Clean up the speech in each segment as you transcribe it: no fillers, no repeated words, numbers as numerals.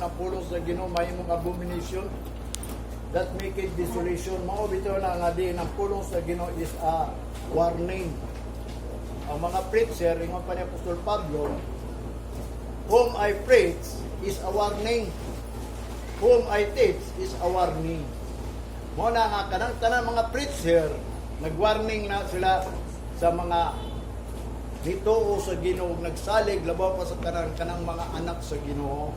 ang pulong sa Ginoo mahimong abomination that make it desolation. Mao bitaw na nga diin ang pulong sa Ginoo is a warning. Ang mga preacher, ingon pa ni Apostol Pablo, "Whom I preach is a warning. Whom I teach is a warning." Mao na nga kanang tanan mga preacher, nag-warning na sila sa mga nituo sa Ginoo, nagsalig, labaw pa sa tanan kanang mga anak sa Ginoo.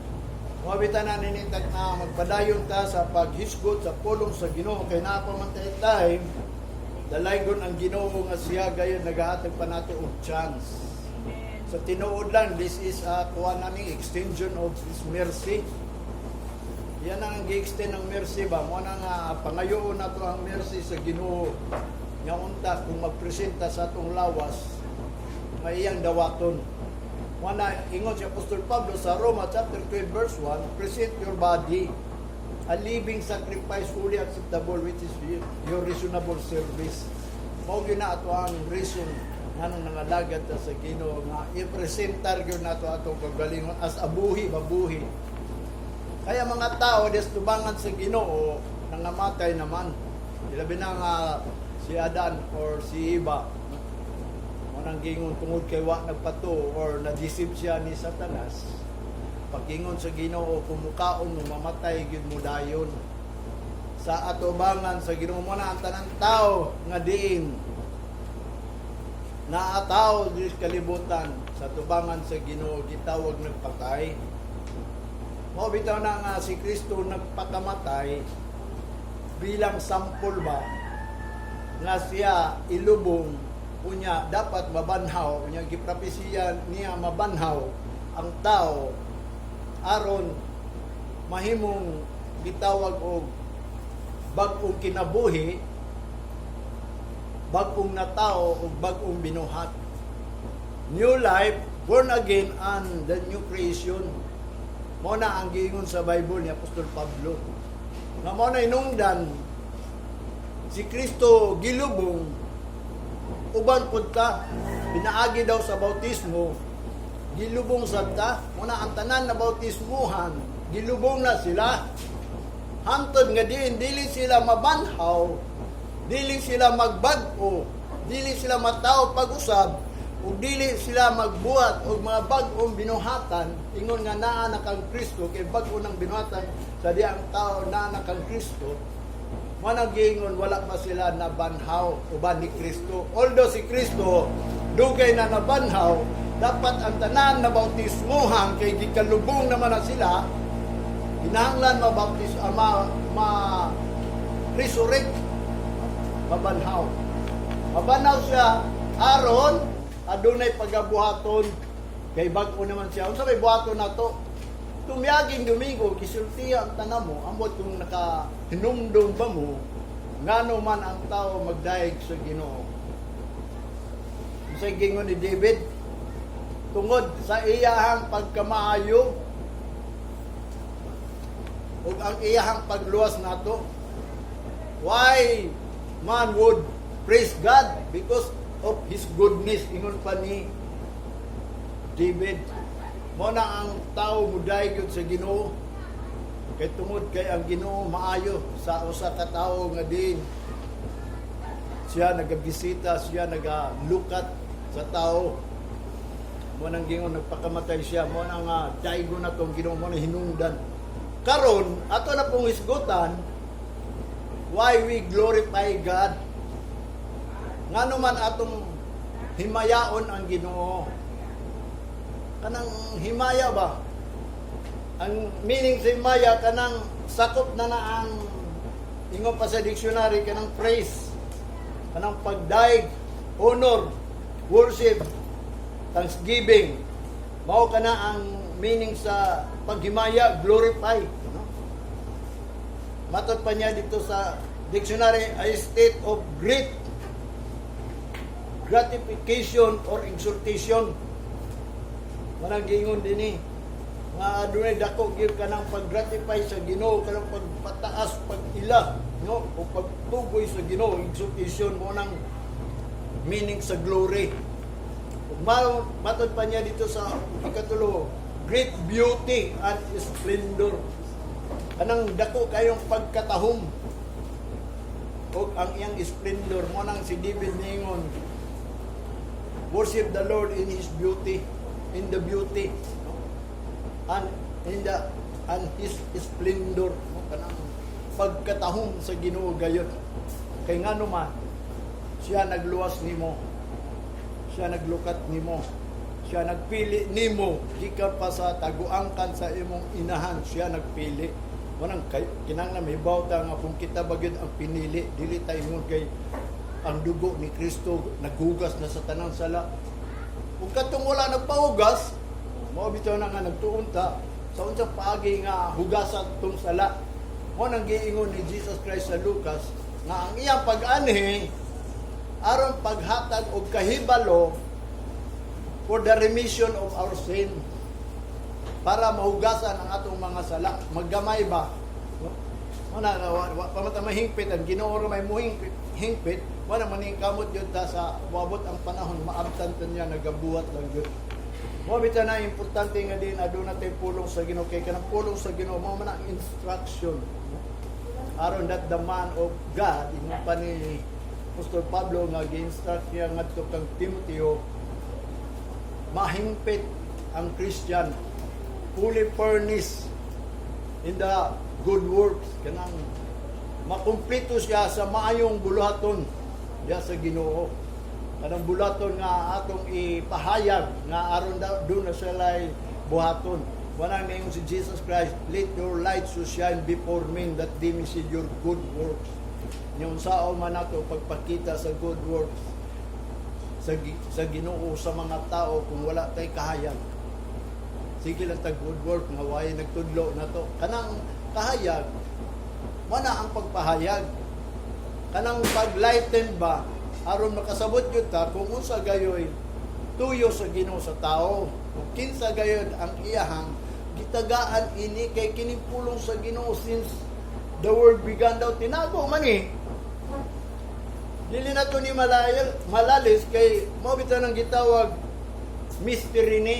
Mao bitaw na ninitag na magpadayon ta sa paghisgot sa pulong sa Ginoo kay naa pa man tay time. Dalaygon ang Ginoo nga siya gayon nagahatag pa nato og chance. Sa tinuod lang, this is a kuha na ni extension of His mercy. Yan ang gi-extend ng mercy ba? Mao na nga pangayoon nato ang mercy sa Ginoo nga unta kung magpresenta sa atong lawas nga iyang dawaton. Mao na ingon si Apostol Pablo sa Roma chapter 12 verse 1, "Present your body a living sacrifice, fully acceptable, which is your reasonable service." Mao gyud na ato ang reason nganong nangalagad ta sa Ginoo, nga i-presentar gyud nato atong kagalingon as a buhi, mabuhi. Kaya mga tao des tubangan sa Ginoo nangamatay naman. Ilabi na nga si Adan or si Eva. Mao nang gingon tungod kay wa nagpatuo or na-deceive siya ni Satanas. Pag-ingon sa Ginoo, kung mukaon mo, mamatay gyud mo dayon. Sa atubangan sa Ginoo mo na ang tanang tao nga diin na tao diri sa kalibutan, sa tubangan sa Ginoo gitawag nagpatay. Mao bitaw na nga si Kristo nagpakamatay bilang sampol ba nga siya ilubong, unya dapat mabanhaw, unya gipropesiya niya mabanhaw ang tao aron mahimong gitawag og bag-ong kinabuhi, bag-ong natao ug bag-ong binuhat. New life, born again, and the new creation. Mao na ang giingon sa Bible ni Apostol Pablo. Nga mao na inungdan si Kristo gilubong uban pud ta, pinaagi daw sa bautismo gilubong sad ta. Mao na ang tanan na bautismuhan, gilubong na sila hantod nga diin dili sila mabanhaw, dili sila magbag-o, dili sila matawo pag-usab ug dili sila magbuhat og mga bag-ong binuhatan. Ingon nga naa na kang Kristo kay bag-o ng binuhatan sa di ang tao naa na kang Kristo. Mao giingon wala pa sila nabanhaw uban ni Kristo. Although si Kristo dugay na nabanhaw, dapat ang tanan na bautismuhan kay gikalubong naman na sila, kinahanglan mabautis, ma, ma resurrect, mabanhaw. Mabanhaw siya aron adunay pagabuhaton kay bag-o naman siya. Unsa may buhaton nato? Tumiaging Domingo, gisultiya ang tanan mo, ambot kung nakahinumdum ba mo, ngano man ang tao magdayeg sa Ginoo. Sa gingon ni David, tungod sa iyahang pagkamaayo ug ang iyahang pagluwas nato. Why man would praise God? Because of His goodness, ingon pa ni David. Mao na ang tao mudayeg yun sa Ginoo kay tungod kay ang Ginoo maayo sa usa ka tawo nga din siya nagabisita, siya nagalukat sa tao. Mao nang gingon nagpakamatay siya, mao na nga daygo na tong Ginoo, mao na hinungdan. Karon ato na pong hisgutan why we glorify God. Ngano man atong himayaon ang Ginoo? Kanang himaya ba? Ang meaning sa himaya, kanang sakop na na ang ingon pa sa dictionary, kanang praise, kanang pagdaig, honor, worship, thanksgiving. Mao kana ang meaning sa paghimaya, glorify, no? Matod pa niya dito sa dictionary, a state of great gratification or exultation. Manang gingon dinhi nga adunay dako gyud kanang pag-gratify sa Ginoo, kanang pagpataas, pag-ila, no, o pagtugoy sa Ginoo, exultation mo nang meaning sa glory. Ug matod pa niya dito sa ikatulo, Great beauty and splendor. Kanang dako kayong pagkatahom ug ang iyang splendor. Mao nang si David ningon, "Worship the Lord in His beauty," in the beauty, no? And in the and His splendor, no? Kanang pagkatahom sa Ginoo gayud kay ngano man siya nagluwas nimo, siya naglukat nimo, siya nagpili nimo gikan pa sa taguangkan sa imong inahan. Siya nagpili. Walang kay kinahanglan mahibaw ta nga kung kita ba gyud ang pinili, dili ta ingon kay ang dugo ni Kristo naghugas na sa tanang sala. Kung katong wala nagpahugas, mao bitaw na nga nagtuon ta sa unsang paagi nga hugasan tong sala. Mao nang giingon ni Jesus Christ sa Lucas nga ang iyang pag-anhi aron paghatag og kahibalo for the remission of our sin, para mahugasan ang atong mga sala. Maggamay ba, no? Wala wa, wa, pa man ta mahingpit, ang Ginoo ra may muhingpit hingpit. Wala man kamot yun ta sa moabot ang panahon, maabtan ta niya, nagabuhat lang yun. Mao bitaw na importante nga din aduna tay pulong sa Ginoo, kay kanang pulong sa Ginoo mao man ang instruction, no? Aron that the man of God, ingon pa ni Apostol Pablo nga gi-instruct niya ngadto kang Timoteo, mahingpit ang Christian, fully furnished in the good works, kanang makumpleto siya sa maayong buluhaton diya sa Ginoo, kanang buluhaton nga atong ipahayag nga aron daw duna sila buhaton. Wala ningon si Jesus Christ, "Let your light so shine before men that they may see your good works." Yung sao man nato pagpakita sa good works sa Ginoo sa mga tao kung wala tay kahayag? Sige lang tag good work nga way nagtudlo nato. Kanang kahayag, mana ang pagpahayag. Kanang pag-lighten ba aron makasabot gyud ta kung unsa gayoy tuyo sa Ginoo sa tao. Kung kinsa gayod ang iyahang gitagaan ini, kay kining pulong sa Ginoo, since the world began daw, tinago man eh. Dili na to ni malayal, malalis kay mao bitaw nang gitawag mystery ni.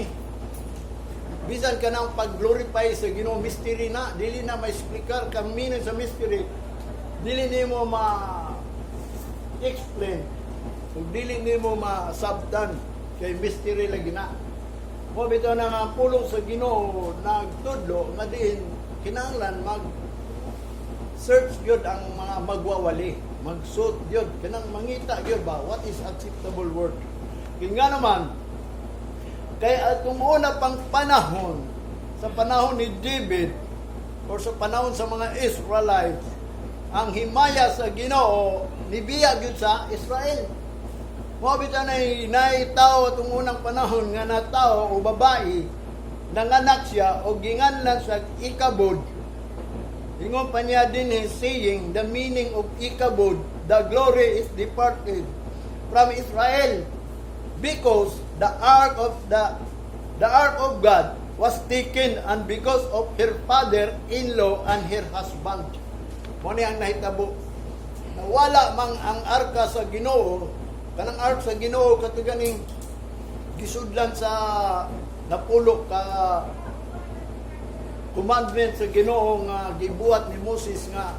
Bisan ka nang pag-glorify sa Ginoo, mystery na, dili na ma-explikar kang meaning sa mystery. Dili nimo ma explain. Kung dili nimo masabtan kay mystery lagi na. Mao bitaw na nga ang pulong sa Ginoo nagtudlo nga diin kinahanglan mag search gyud ang mga magwawali, magsuot gyud, kanang mangita gyud ba what is acceptable word. Kaya nga naman kay atong una pang panahon, sa panahon ni David or sa panahon sa mga Israelites, ang himaya sa Ginoo nibiya gyud sa Israel. Mao bitaw nay tao atong unang panahon nga natao o babae, nanganak siya o ginganlan sa Ikabod. Ingon pa niya din, saying the meaning of Ichabod, "The glory is departed from Israel because the ark of God was taken and because of her father-in-law and her husband." Mao ni ang nahitabo. Nawala mang ang arka sa Ginoo, kanang ark sa Ginoo kato ganing gisudlan sa napulo ka commandment sa Ginoo nga gibuhat ni Moses nga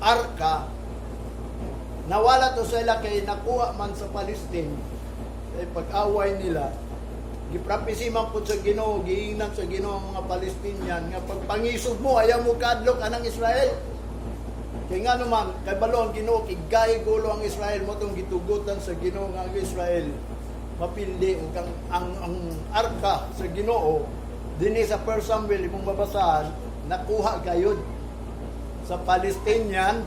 arka. Nawala to sa ila kay nakuha man sa Palestine kay pag-away nila. Giprophesy man pud sa Ginoo, giingnan sa Ginoo ang mga Palestinian nga pagpangisog mo, ayaw mo kadlok anang Israel. Kay nga naman, kay balo ang Ginoo, kay gay gulo ang Israel. Mao tong gitugutan sa Ginoo nga ang Israel mapildi ug ang arka sa Ginoo dinhi sa 1 Samuel imong mabasahan, nakuha gayud sa Palestinian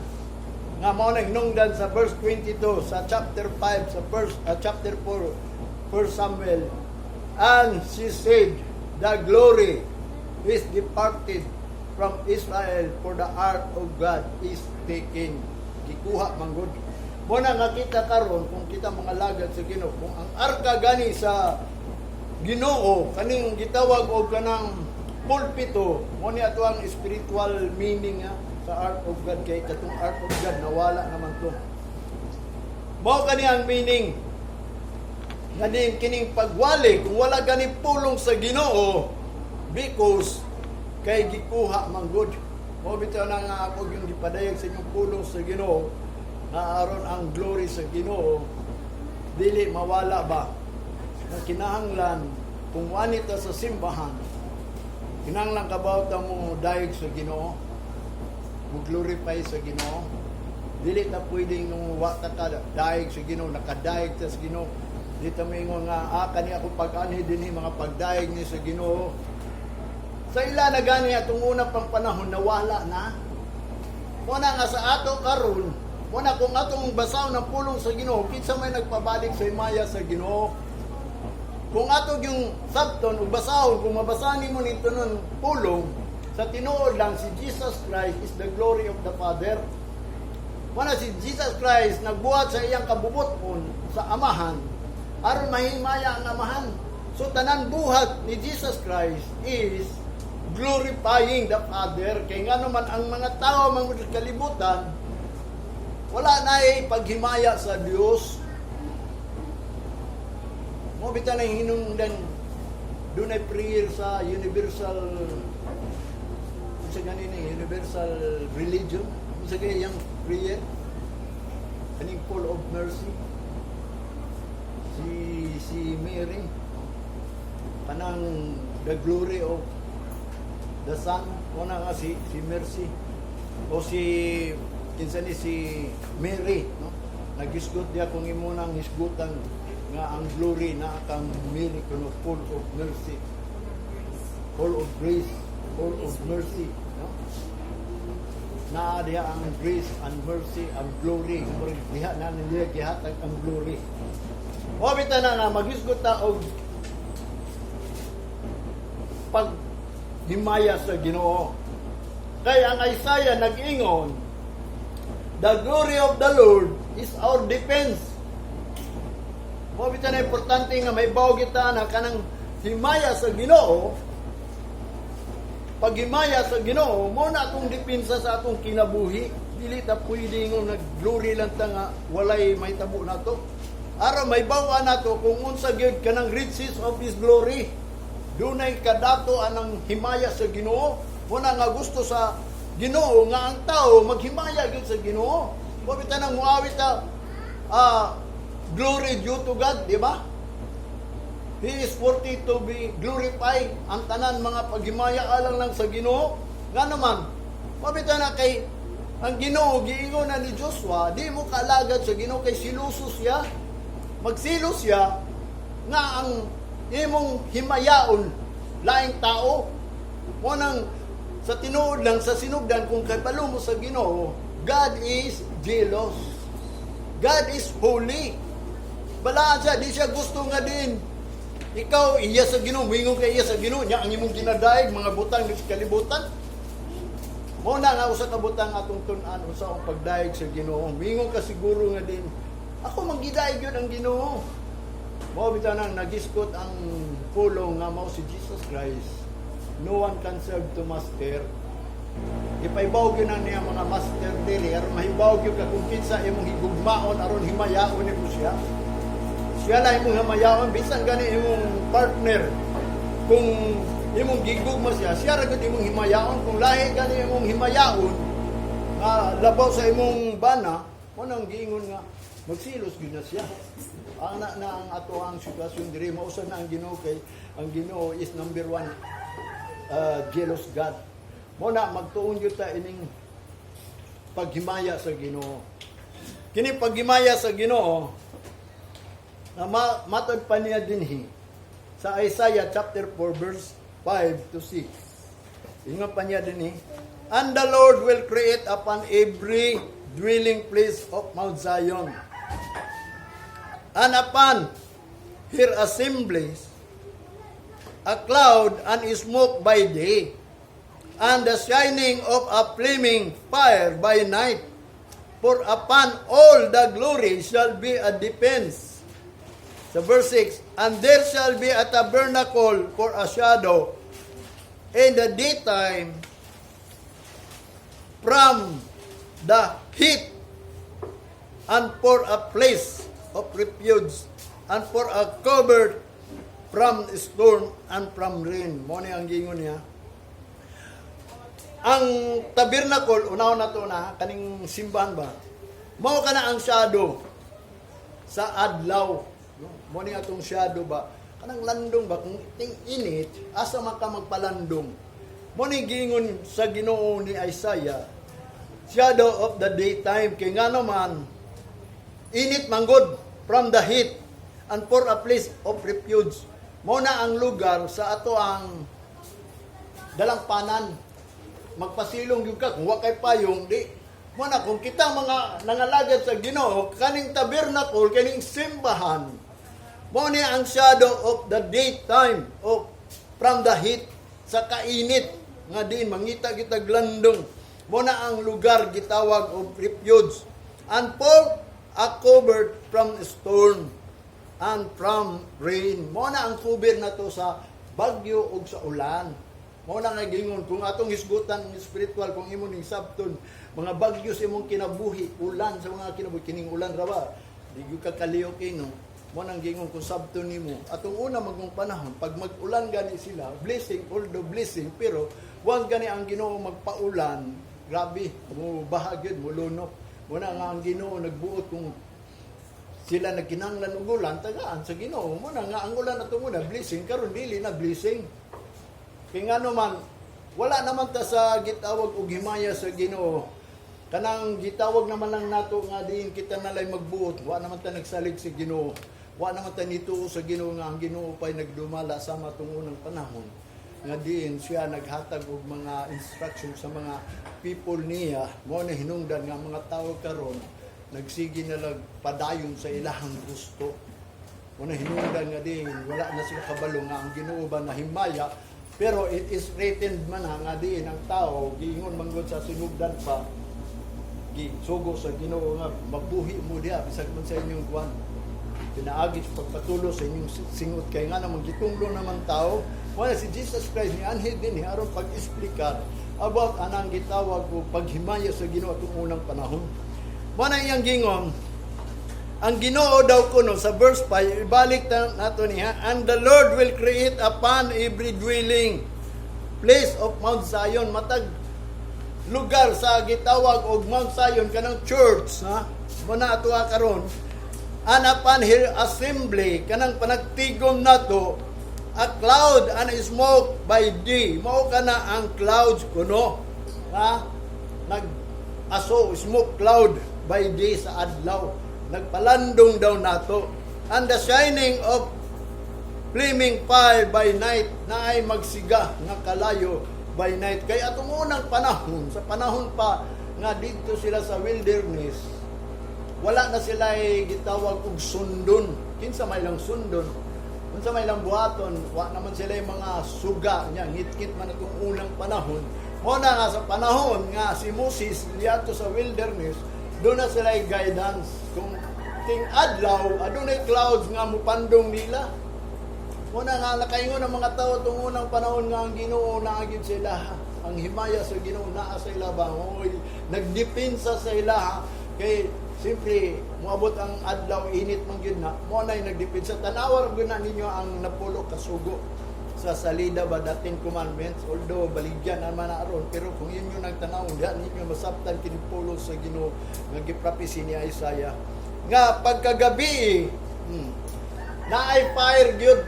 nga mao nang nungdan sa verse 22 sa chapter 5 sa first chapter 4 1 Samuel. "And she said, 'The glory is departed from Israel, for the ark of God is taken.'" Gikuha man gud. Mao na nga kita karon, kung kita mga lagad sa Ginoo, kung ang arka gani sa Ginoo kaning gitawag og kanang pulpito, mao ni ato ang spiritual meaning nga sa ark of God, kay katong ark of God nawala naman to. Mao kani ang meaning nga din kining pagwali kung wala gani pulong sa Ginoo. Because kay gikuha man gud. Mao bitaw na nga ako yung gipadayag sa inyong pulong sa Ginoo na aron ang glory sa Ginoo dili mawala ba, na kinahanglan kung wani ta sa simbahan, kinahanglan kabaw ta mo dayeg sa Ginoo, mo glorify sa Ginoo. Dili ta pwedeng nung wa ta ka dayeg sa Ginoo, nakadayeg ta sa Ginoo. Di ta moingon nga kani ako pag-anhi dinhi, mga pagdayeg ni sa Ginoo. Sa ila na gani atong una pang panahon, nawala na. Mo na nga sa ato karon, mo na kung atong basaw ng pulong sa Ginoo, kinsa may nagpabalik sa himaya sa Ginoo? Kung ato yung sabton ug basahon, kung mabasa nimo nito nun pulong, sa tinuod lang si Jesus Christ is the glory of the Father. Wala si Jesus Christ nagbuhat sa iyang kabubuton sa Amahan aron mahimaya ang Amahan. So tanan buhat ni Jesus Christ is glorifying the Father. Kay ngano man ang mga tao mga kalibutan wala na ay paghimaya sa Dios. Mo bitaw na hinungdan dunay prayer sa universal, sa ganin universal religion, sa gayang prayer kaning full of mercy, si Mary, kanang the glory of the Son. Una nga si Mercy o si kinsa ni si Mary, no? Nagisgot diya kung imo nang hisgutan nga ang glory na kang Mary kuno full of mercy, full of grace, full of mercy, no? Naa diha ang grace and mercy and glory. Murag diha na niya gihatag ang glory. O bitaw na nga maghisgot ta og pag himaya sa Ginoo. Kay ang Isaiah nag-ingon, "The glory of the Lord is our defense." Mo bitaw na importante nga may kita na kanang himaya sa Ginoo. Paghimaya sa Ginoo, mo na atong depensa sa atong kinabuhi. Dili ta pwede nga nag-glory lang ta nga walay mahitabo nato. Aron may bawa nato kung unsa gyud kanang riches of His glory. Dunay kadato anang himaya sa Ginoo. Mo na nga gusto sa Ginoo nga ang tao maghimaya gyud sa Ginoo. Mo bitaw nang muawit ta, glory due to God, di ba? He is worthy to be glorified. Ang tanan mga paghimaya alang lang sa Ginoo. Nga naman, mabita na kay ang Ginoo giingon na ni Joshua, di mo kalagad sa Ginoo kay siluso siya. Magsilo siya nga ang imong himayaon laing tao. Mo nang sa tinuod lang sa sinugdan kung kabalo mo sa Ginoo, God is jealous. God is holy. Balaan siya, di siya gusto nga din. Ikaw, iya sa Ginoo, moingon ka iya sa Ginoo, nya ang imong ginadaig mga butang sa kalibutan. Mo na nga usa ka butang atong tun-an unsa ang pagdayeg sa Ginoo. Moingon ka siguro nga din, ako manggidaig yun ang Ginoo. Mao bitaw nang nagisgot ang pulong nga mao si Jesus Christ. No one can serve two master. Ipaibaw gyud na niya mga master diri aron mahibaw gyud ka kung kinsa imong higugmaon aron himayaon nimo siya. Siya lang imong himayaon bisan gani imong partner. Kung imong gigugma siya, siya ra gyud imong himayaon. Kung lahi gani imong himayaon nga labaw sa imong bana, mo nang giingon nga magsilos gyud na siya. Ana na ang ato ang sitwasyon diri, mausa na ang Ginoo kay ang Ginoo is number one jealous God. Mo na magtuon gyud ta ining paghimaya sa Ginoo. Kini paghimaya sa Ginoo na matod pa niya dinhi sa Isaiah chapter 4 verse 5 to 6. Ingon pa niya dinhi, "And the Lord will create upon every dwelling place of Mount Zion and upon her assemblies a cloud and smoke by day, and the shining of a flaming fire by night. For upon all the glory shall be a defense." Sa verse 6, "And there shall be a tabernacle for a shadow in the daytime from the heat, and for a place of refuge, and for a covert from storm and from rain. Mo ni ang gingon niya. Ang tabernacle, unaw na to na, kaning simbahan ba? Mao kana ang shadow sa adlaw. No? Mo ni atong shadow ba? Kanang landong ba kung ting init, asa man ka magpalandong? Mo ni gingon sa Ginoo ni Isaiah, shadow of the daytime, kay ngano man init manggod, from the heat and for a place of refuge. Mo na ang lugar sa ato ang dalangpanan. Magpasilong gyud ka kung wa kay payong, di mo na kung kita mga nangalagad sa Ginoo, kaning tabernacle, kaning simbahan, mo ni ang shadow of the daytime of from the heat, sa kainit nga diin mangita kita landong. Mo na ang lugar gitawag og refuge and for a covert from storm and from rain. Mo na ang cover na to sa bagyo ug sa ulan. Mo na nga gingon kung atong hisgutan ang spiritual, kung imo ning sabton mga bagyo sa imong kinabuhi, ulan sa mga kinabuhi, kining ulan ra ba, di gyud ka kaliyok ino. Mo nang gingon kung sabton nimo atong una magong panahon, pag mag-ulan gani sila, blessing, although blessing, pero once gani ang Ginoo magpaulan, grabe mo, baha gyud, mo lunok. Mo na nga ang Ginoo nagbuot kung sila nagkinahanglan og ulan, tagaan sa Ginoo. Mo na nga ang ulan atong una blessing, karon dili na blessing. Kay ngano man, wala naman ta sa gitawag og himaya sa Ginoo. Kanang gitawag naman lang nato nga diin kita nalay magbuot, wa naman ta nagsalig sa Ginoo. Wa naman ta nituo sa Ginoo nga ang Ginoo pay nagdumala sama atong unang panahon nga diin siya naghatag og mga instruction sa mga people niya. Mo na hinungdan nga ang mga tao karon nagsige na lag padayon sa ilahang gusto. Mo na hinungdan nga diin wala na sila kabalo nga ang Ginoo ba nahimaya, pero it is written man ha, nga diin ang tao giingon manggod sa sinugdan pa, gisugo sa Ginoo nga mabuhi mo diha bisag man sa inyong kuan, pinaagi sa pagpatulo sa inyong singot, kay nga naman gitunglo naman tao. Wala si Jesus Christ ni anhi din aron pag-explicar about anang gitawag og paghimaya sa Ginoo atong unang panahon. Mo na iyang gingon ang Ginoo daw kuno sa verse 5, ibalik ta nato niya, "And the Lord will create upon every dwelling place of Mount Zion," matag lugar sa gitawag og Mount Zion, kanang church ha, mo na ato karon, "and upon her assembly," kanang panagtigom nato, "a cloud and smoke by day." Mao kana ang clouds kuno ha, nag aso, smoke cloud by day, sa adlaw nagpalandong daw nato, "and the shining of flaming fire by night," na ay magsiga nga kalayo by night. Kay atong unang panahon, sa panahon pa nga didto sila sa wilderness, wala na sila ay gitawag og sundon. Kinsa may lang sundon, unsa may lang buhaton, wa naman sila yung mga suga niya, ngit-ngit man atong unang panahon. Mo na nga sa panahon nga si Moses liadto sa wilderness, doon na sila ay guidance. Kung ting adlaw, adunay clouds nga mupandong nila. Mo na nga nakaingon ang mga tao itong unang panahon nga ang Ginoo naa gyud sila. Ang himaya sa Ginoo naa sa ila ba? Oy, nagdepensa sa ila kay siyempre moabot ang adlaw, init man gyud na. Mo na nagdepensa. Tanawa gyud na ninyo ang napulo ka sugo sa salida ba, the Ten Commandments, although baligyan naman na aron, pero kung inyo nagtanaw diha ninyo masabtan kini pulong sa Ginoo nga giprophecy ni Isaiah nga pagkagabi, naay fire gyud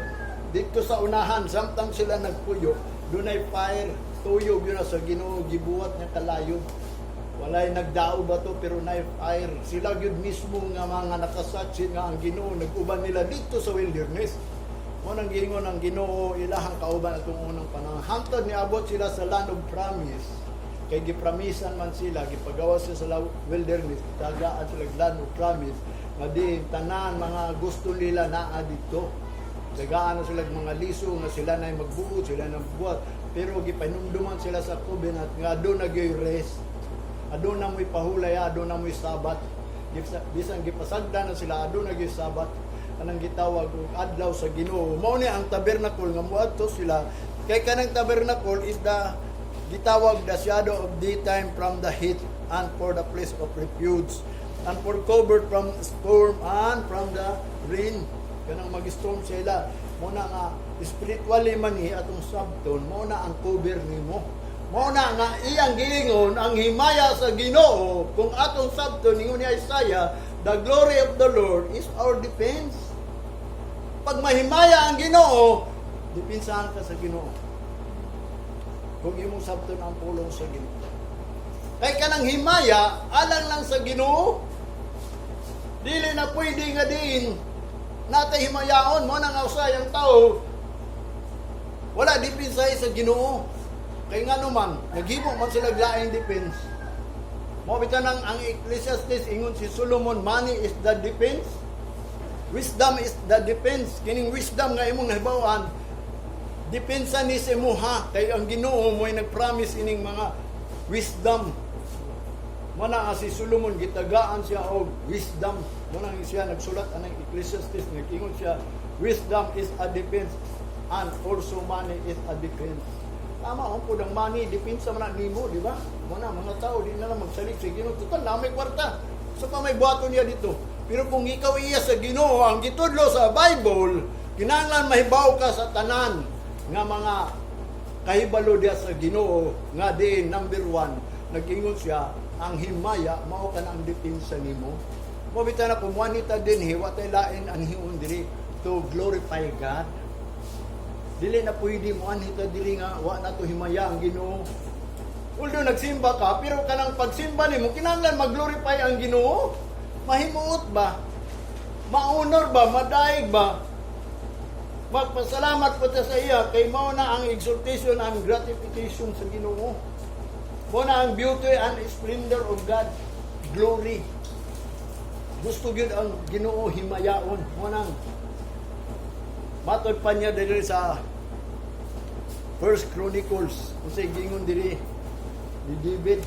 dito sa unahan samtang sila nagpuyo. Dunay fire, tuyo gyud na sa Ginoo, gibuhat niya kalayo. Walay nagdao ba to, pero naay fire. Sila gyud mismo nga mga nakasaksi nga ang Ginoo nag-uban nila dito sa wilderness. Mo nang giingon ang Ginoo ilahang kauban atong unang panahon hangtod niabot sila sa land of promise, kay gipramisan man sila, gipagawas sila sa wilderness, tagaan sila og land of promise nga di tanan mga gusto nila naa didto. Tagaan na sila og mga liso nga sila na magbuot, sila na magbuhat, pero gipanumduman sila sa covenant nga aduna gyoy rest, aduna mo'y pahulay, aduna mo'y Sabat. Bisan gipasagdan na sila, aduna gyoy Sabat, kanang gitawag og adlaw sa Ginoo. Mao ni ang tabernacle nga moadto sila, kay kanang tabernacle is the gitawag the shadow of daytime from the heat and for the place of refuge and for covert from storm and from the rain. Kanang mag-storm sila. Mao na nga spiritually man ni atong sabton, mao na ang cover nimo. Mao na nga iyang giingon ang himaya sa Ginoo kung atong sabton, ingon ni Isaiah, "The glory of the Lord is our defense." Pag mahimaya ang Ginoo, depensahan ka sa Ginoo. Kung imong sabton ang pulong sa Ginoo. Kay kanang himaya, alang lang sa Ginoo. Dili na pwede nga diin natay himayaon mao nang usay ang tao wala depensa sa Ginoo. Kay ngano man, naghimo man sila laing defense. Mao bitaw nang ang Ecclesiastes, ingon si Solomon, "Money is the defense. Wisdom is the defense." Kining wisdom nga imong nahibaw-an, depensa ni sa imuha kay ang Ginoo mo'y nagpromise ining mga wisdom. Mao na nga si Solomon gitagaan siya og wisdom. Mao na nga siya nagsulat anang Ecclesiastes, nag-ingon siya, "Wisdom is a defense and also money is a defense." Tama ang pud ang money, depensa man na nimo, di ba? Mao na mga tao di na lang magsalig sa Ginoo. Total na may kwarta. So pa may buhaton niya dito. Pero kung ikaw iya sa Ginoo, ang gitudlo sa Bible, kinahanglan mahibaw ka sa tanan nga mga kahibalo diya sa Ginoo nga di number one, nag-ingon siya, ang himaya mao ka na ang depensa nimo. Mao bitaw na kung ta dinhi, wa tay lain anhion diri to glorify God. Dili na pwede mo anhi ta diri nga wa na to himaya ang Ginoo. Although nagsimba ka, pero kanang pagsimba nimo kinahanglan mag-glorify ang Ginoo. Mahimuot ba? Ma-honor ba? Madaig ba? Magpasalamat po ta sa iya kay mao na ang exaltation and gratification sa Ginoo. Mao na ang beauty and splendor of God, glory. Gusto gyud ang Ginoo himayaon. Mao nang matod pa niya diri sa First Chronicles, unsay gingon diri ni David.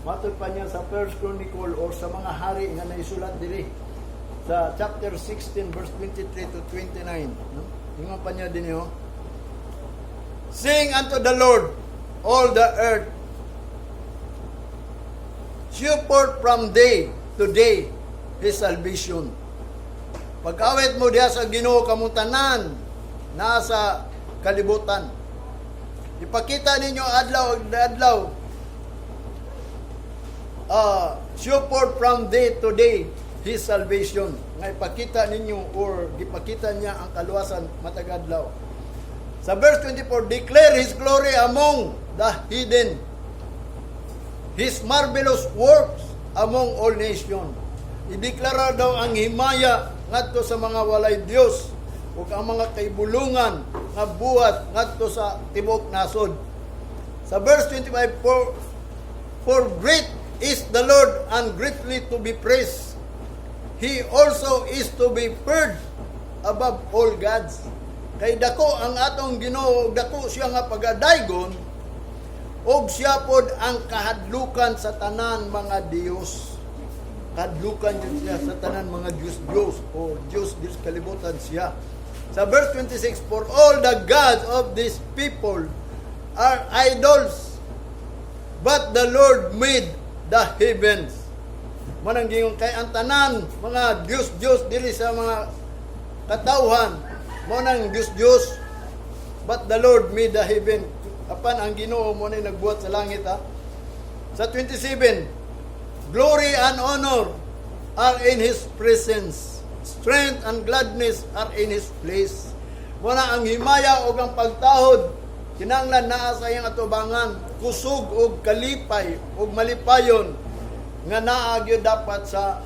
Matod pa niya sa First Chronicle or sa mga hari nga naisulat diri sa chapter 16 verse 23 to 29, no? Ingon pa niya dinhi, oh. "Sing unto the Lord, all the earth. Shew forth from day to day His salvation." Pag-awit mo diha sa Ginoo kamong tanan nasa kalibutan. Ipakita ninyo adlaw ug adlaw. Shew forth from day to day His salvation. Nga ipakita ninyo or gipakita niya ang kaluwasan matag adlaw. Sa verse 24, "Declare His glory among the heathen, His marvelous works among all nations." Ideklara daw ang himaya ngadto sa mga walay Dios ug ang mga kaibulungan nga buhat ngadto sa tibuok nasod. Sa verse 25, "For great is the Lord and greatly to be praised. He also is to be feared above all gods." Kay dako ang atong Ginoo, dako siya nga pagadaygon, ug siya pod ang kahadlukan sa tanan mga Dios. Kahadlukan yun siya sa tanan mga Diyos Diyos o Diyos Diyos kalibutan siya. Sa verse 26, "For all the gods of these people are idols, but the Lord made the heavens." Manang gingon kay ang tanan mga Diyos Diyos diri sa mga katawhan mao nang Diyos Diyos, but the Lord made the heaven. Apan ang Ginoo mao na nagbuhat sa langit, ha. Sa 27, "Glory and honor are in His presence. Strength and gladness are in His place." Mao na ang himaya ug ang pagtahod kinahanglan naa sa iyang atubangan, kusog og kalipay ug malipayon nga naa gyud dapat sa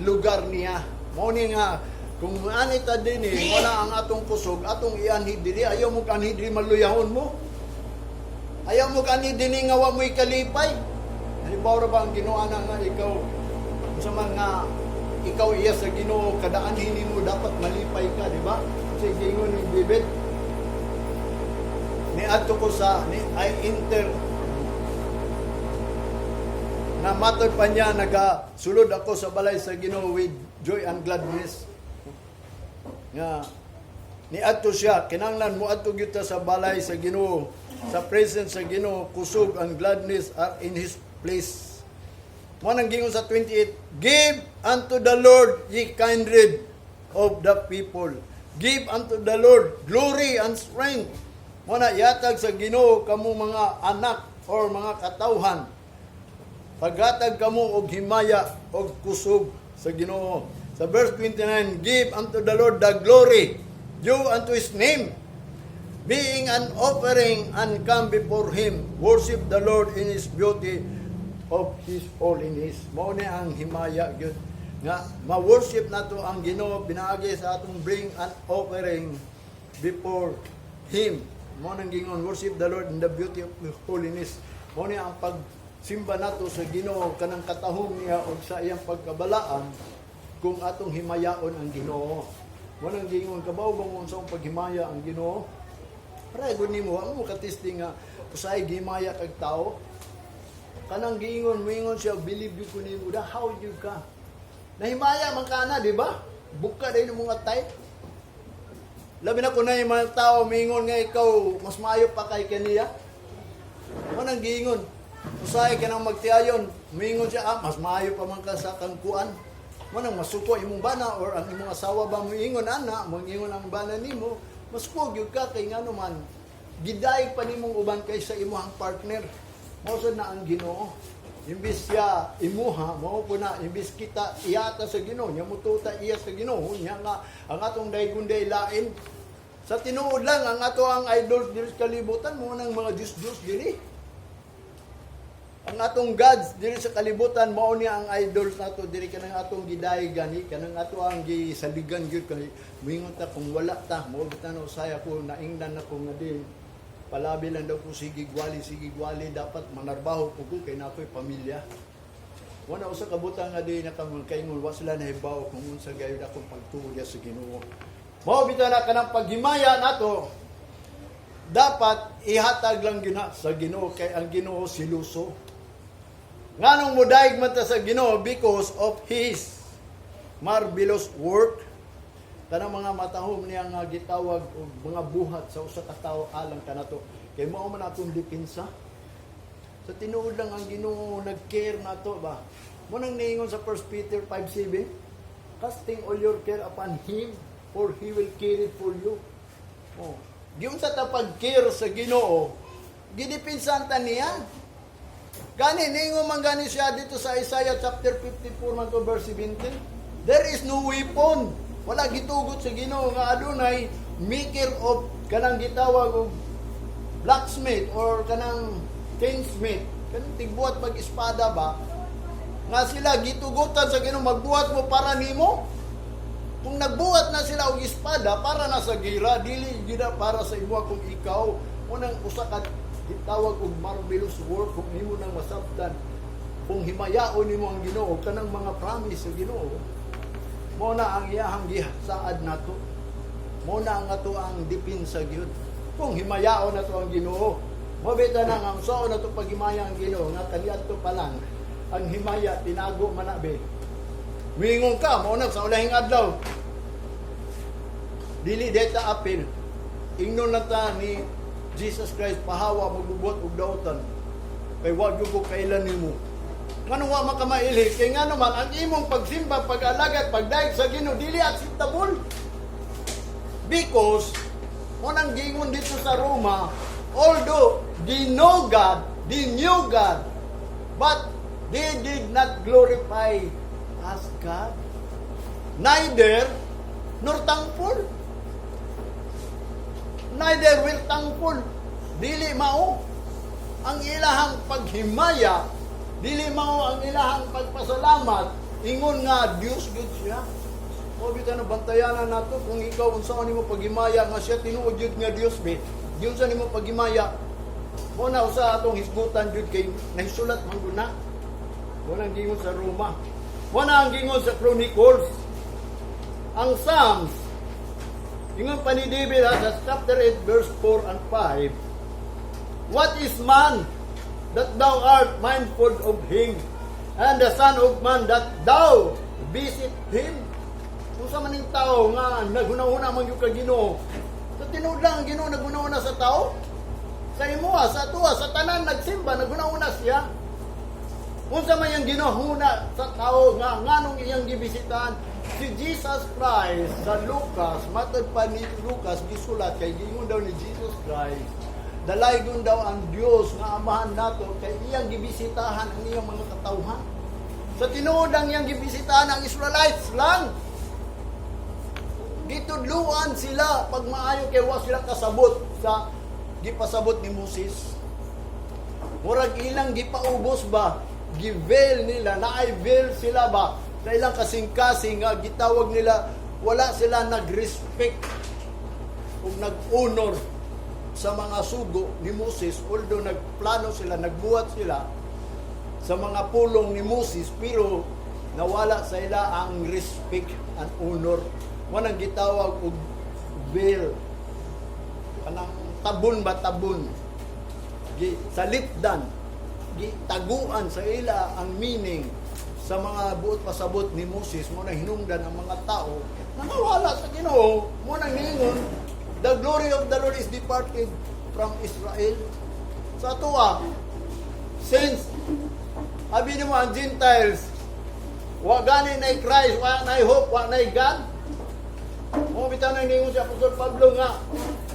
lugar niya. Mao ni nga kung ani ta dinhi, wala ang atong kusog, atong ianhi diri. Ayaw mo anhi diri, maluyahon mo. Ayaw mo anhi dinhi nga wa mo'y kalipay. Halimbawa ra ba ang Ginoo na nga ikaw sa mga ikaw iya sa Ginoo, kada anhi nimo dapat malipay ka, di ba? Kasi gingon ni David, ni adto ko sa ni I enter na matod pa niya, nagasulod ako sa balay sa Ginoo with joy and gladness. Nga ni adto siya, kinahanglan mo adto gyud ta sa balay sa Ginoo, sa presence sa Ginoo, kusog and gladness are in His place. Mo nang gingon sa 28, "Give unto the Lord, ye kindred of the people." Give unto the Lord glory and strength. Mao na ihatag sa Ginoo kamo mga anak or mga katawhan. Paghatag kamo og himaya og kusog sa Ginoo. Sa verse 29, give unto the Lord the glory due unto His name, being an offering and come before Him. Worship the Lord in His beauty of His holiness. Mao ni ang himaya gyud nga ma-worship nato ang Ginoo pinaagi sa atong bring an offering before Him. Mao nang gingon, worship the Lord in the beauty of His holiness. Mao ni ang pagsimba nato sa Ginoo kanang katahom niya og sa iyang pagkabalaan kung atong himayaon ang Ginoo. Mao nang gingon, kabaw ba mo unsa ang paghimaya ang Ginoo? Para gud nimo, wa mo ka-testing nga usahay gihimaya kag tao. Kanang giingon, moingon siya, "Believe gyud ko nimo." Da how gyud ka? Nahimaya man ka na, di ba? Buka din mga type. Labi na kung na yung mga tao, mingon nga ikaw, mas maayo pa kay kaniya. Mao nang giingon. Usahay ka nang magtiayon, mingon siya, "Ah, mas maayo pa man ka sa kangkuan." Mao nang masuko imong bana or ang imong asawa ba moingon ana, moingon ang bana nimo, masuko gyud ka kay ngano man gidayeg pa nimong uban kaysa imong partner. Mao sad na ang Ginoo. Imbis siya imuha, mao po na imbis kita iyata sa Ginoo, nya mututa iya sa Ginoo, nya nga ang atong daygon day lain. Sa tinuod lang ang ato ang idol diri sa kalibutan mo nang mga Diyos-Diyos diri. Ang atong gods diri sa kalibutan, mao niya ang idols nato diri, kanang atong giday gani, kanang ato ang gisaligan gyud, kay moingon ta kung wala ta mo bitan. Usay ako naingnan ako nga din palabi lang daw ko, sige gwali, sige gwali, dapat manarbaho ko kay na ako'y pamilya. Wala usa ka butang nga di na kaingon, wa sila nahibaw kung unsa gayud akong pagtuo sa Ginoo. Mao bitaw na kanang paghimaya nato dapat ihatag lang gyud na sa Ginoo kay ang Ginoo siluso. Nganong mudayeg man ta sa Ginoo? Because of His marvelous work. Kanang mga matahom niya nga gitawag og mga buhat sa usa ka tawo alang kanato. Kay mao man atong depensa. Sa tinuod lang ang Ginoo nag-care nato ba. Mao nang niingon sa 1 Peter 5:7, casting all your care upon Him, for He will care it for you. Oh. Giunsa ta pag-care sa Ginoo, gidepensahan ta niya. Gani, ningo man gani siya dito sa Isaiah chapter 54 man to verse 17. There is no weapon. Wala gitugot sa Ginoo nga adunay maker of kanang gitawag og blacksmith or kanang tinsmith, kanang tigbuhat pag espada ba, nga sila gitugutan sa Ginoo magbuhat mo para nimo. Kung nagbuhat na sila og espada para na sa gira, dili gid para sa imo. Kung ikaw unang usa ka gitawag og marvelous work, kung imo nang masabtan, kung himayaon nimo ang Ginoo, kanang mga promise sa Ginoo, mo na ang iyahang gisaad nato, mo na ang ato ang depensa gyud kung himayaon nato ang Ginoo. Mo bita na nga unsaon nato paghimaya ang Ginoo, nga kaniadto pa lang ang himaya tinago man na be. Mingon ka mo na sa ulahing adlaw, dili deta apil, ingnon na ta ni Jesus Christ, "Pahawa, magbubuhat og dautan kay wa gyud ko kailan nimo." Ngano wa man ka mailhi? Kay ngano man ang imong pagsimba, pag-alagad, pagdayeg sa Ginoo dili acceptable. Because mo nang gingon dito sa Roma, although they know God, they knew God, but they did not glorify as God, neither nor thankful. Neither will thankful. Dili mao ang ilahang paghimaya, dili mao ang ilahang pagpasalamat, ingon nga Dios gyud siya. Mo bitaw na bantayanan nato kung ikaw unsaon nimo paghimaya nga siya tinuod gyud nga Dios be. Diyon sa nimo paghimaya. Mo na usa atong hisgutan gyud kay nahisulat man gud na. Mo nang gingon sa Roma. Mo na ang gingon sa Chronicles. Ang Psalms, ingon pa ni David ha, sa chapter 8 verse 4 and 5, "What is man that thou art mindful of him, and the son of man that thou visit him?" Kung sa man ning tao nga naghuna-huna man gyud ka Ginoo. Sa tinuod lang ang Ginoo naghuna-huna sa tao. Sa imuha, sa tuwa, sa tanan nagsimba, naghuna-huna siya. Unsa man yang ginahuna sa tao nga nganong iyang gibisitan? Si Jesus Christ sa Lucas, matod pa ni Lucas, gisulat kay giingon daw ni Jesus Christ, dalaygon daw ang Dios nga Amahan nato kay iyang gibisitahan ang iyang mga katawhan. Sa tinuod, ang iyang gibisitahan ang Israelites lang. Gitudluan sila pag maayo kay wa sila kasabot sa gipasabot ni Moses. Murag ilang gipaubos ba, giveil nila, naay veil sila ba, sa ilang kasing-kasing nga gitawag nila, wala sila nag-respect ug nag-honor sa mga sugo ni Moses, although nagplano sila, nagbuhat sila sa mga pulong ni Moses, pero nawala sa ila ang respect and honor. Manang gitawag og veil, kanang tabon ba, tabon gi salipdan, gitaguan sa ila ang meaning sa mga buot pasabot ni Moses. Mo na hinungdan ang mga tao nangawala sa Ginoo. Mo nang niingon, "The glory of the Lord is departed from Israel." Sa atoa, since abi nimo ang Gentiles wa gani na Christ, wa na hope, wa na God. Mo bitaw nang niingon si Apostol Pablo nga,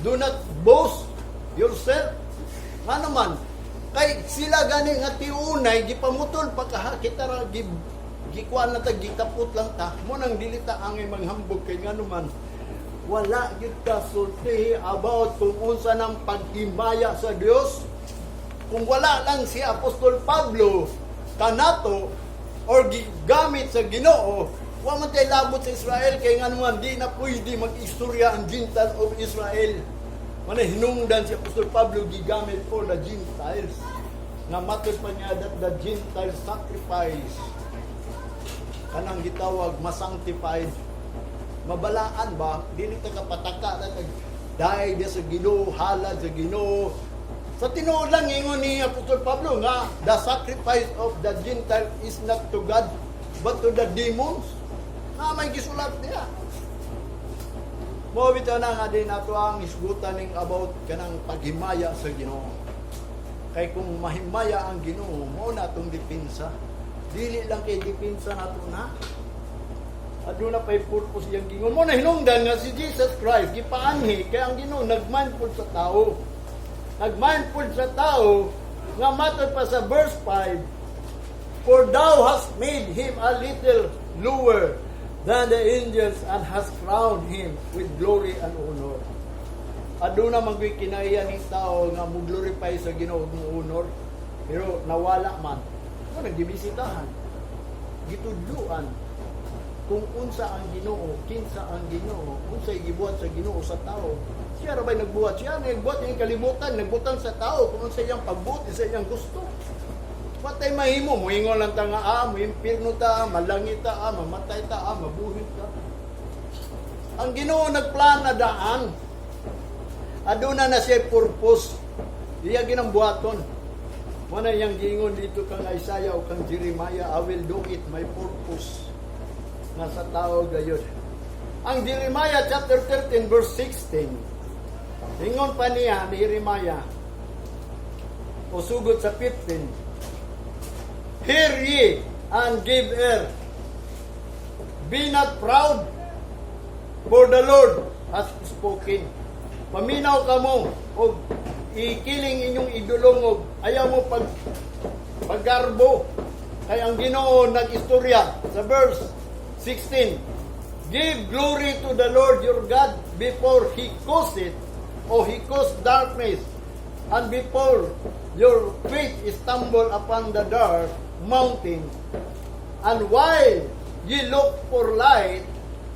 "Do not boast yourself." Nga naman, kay sila gani nga tiunay gipamutol pa kaha, kita ra gi gikuan na ta, gikapot lang ta. Mo nang dili ta angay manghambog kay nga naman wala gyud ka sulti about kung unsa nang paghimaya sa Dios. Kung wala lang si Apostol Pablo kanato or gigamit sa Ginoo, wa man tay labot sa Israel kay nga naman di na pwede mag-istorya ang Gentile of Israel. Manay hinungdan si Apostol Pablo gigamit for the Gentiles. Nga matod pa niya that the Gentile sacrifice kanang gitawag masanctified, mabalaan ba, dili ta kapataka na tag dahil sa Ginoo, halad sa Ginoo. Sa tinuod lang, ingon ni Apostol Pablo nga the sacrifice of the Gentile is not to God but to the demons. Nga may gisulat niya. Mo bitaw na nga din nato ang hisgutan ning about kanang paghimaya sa Ginoo. Kay kung mahimaya ang Ginoo, mo na atong depensa. Dili lang kay depensa nato na. Aduna pa'y purpose iyang gingon. Mo na hinungdan nga si Jesus Christ gipaanhi kay ang Ginoo nagmindful sa tao. Nagmindful sa tao nga matod pa sa verse 5, "For thou hast made him a little lower than the angels and hast crowned him with glory and honor." Aduna man gyud kinaiya ning tao nga mo glorify sa Ginoo ug mo honor, pero nawala man. Mo nagbisitahan. Gitudluan kung unsa ang Ginoo, kinsa ang Ginoo, unsay gibuhat sa Ginoo sa tao. Siya ra ba'y nagbuhat? Siya nagbuhat ng kalibutan, nagbutang sa tao kung unsa iyang pagbuot, sa iyang gusto. Watay mahimo, muingon lang ta nga muimpirno ta, malangit ta, mamatay ta, mabuhi ta. Ang Ginoo nagplan na daan. Aduna na siya purpose. Iya ginang buhaton. Wala iyang giingon dito kang Isaiah o kang Jeremiah, "I will do it, my purpose." Nga sa tao gayud. Ang Jeremiah chapter 13 verse 16. Ingon pa niya ni Jeremiah o sugod sa 15. "Hear ye and give ear. Be not proud, for the Lord has spoken." Paminaw kamo og ikiling inyong idulong og ayaw mo paggarbo kay ang Ginoo nag-istorya. Sa verse 16, "Give glory to the Lord your God before He cause it or He cause darkness and before your feet stumble upon the dark mountain, and while ye look for light,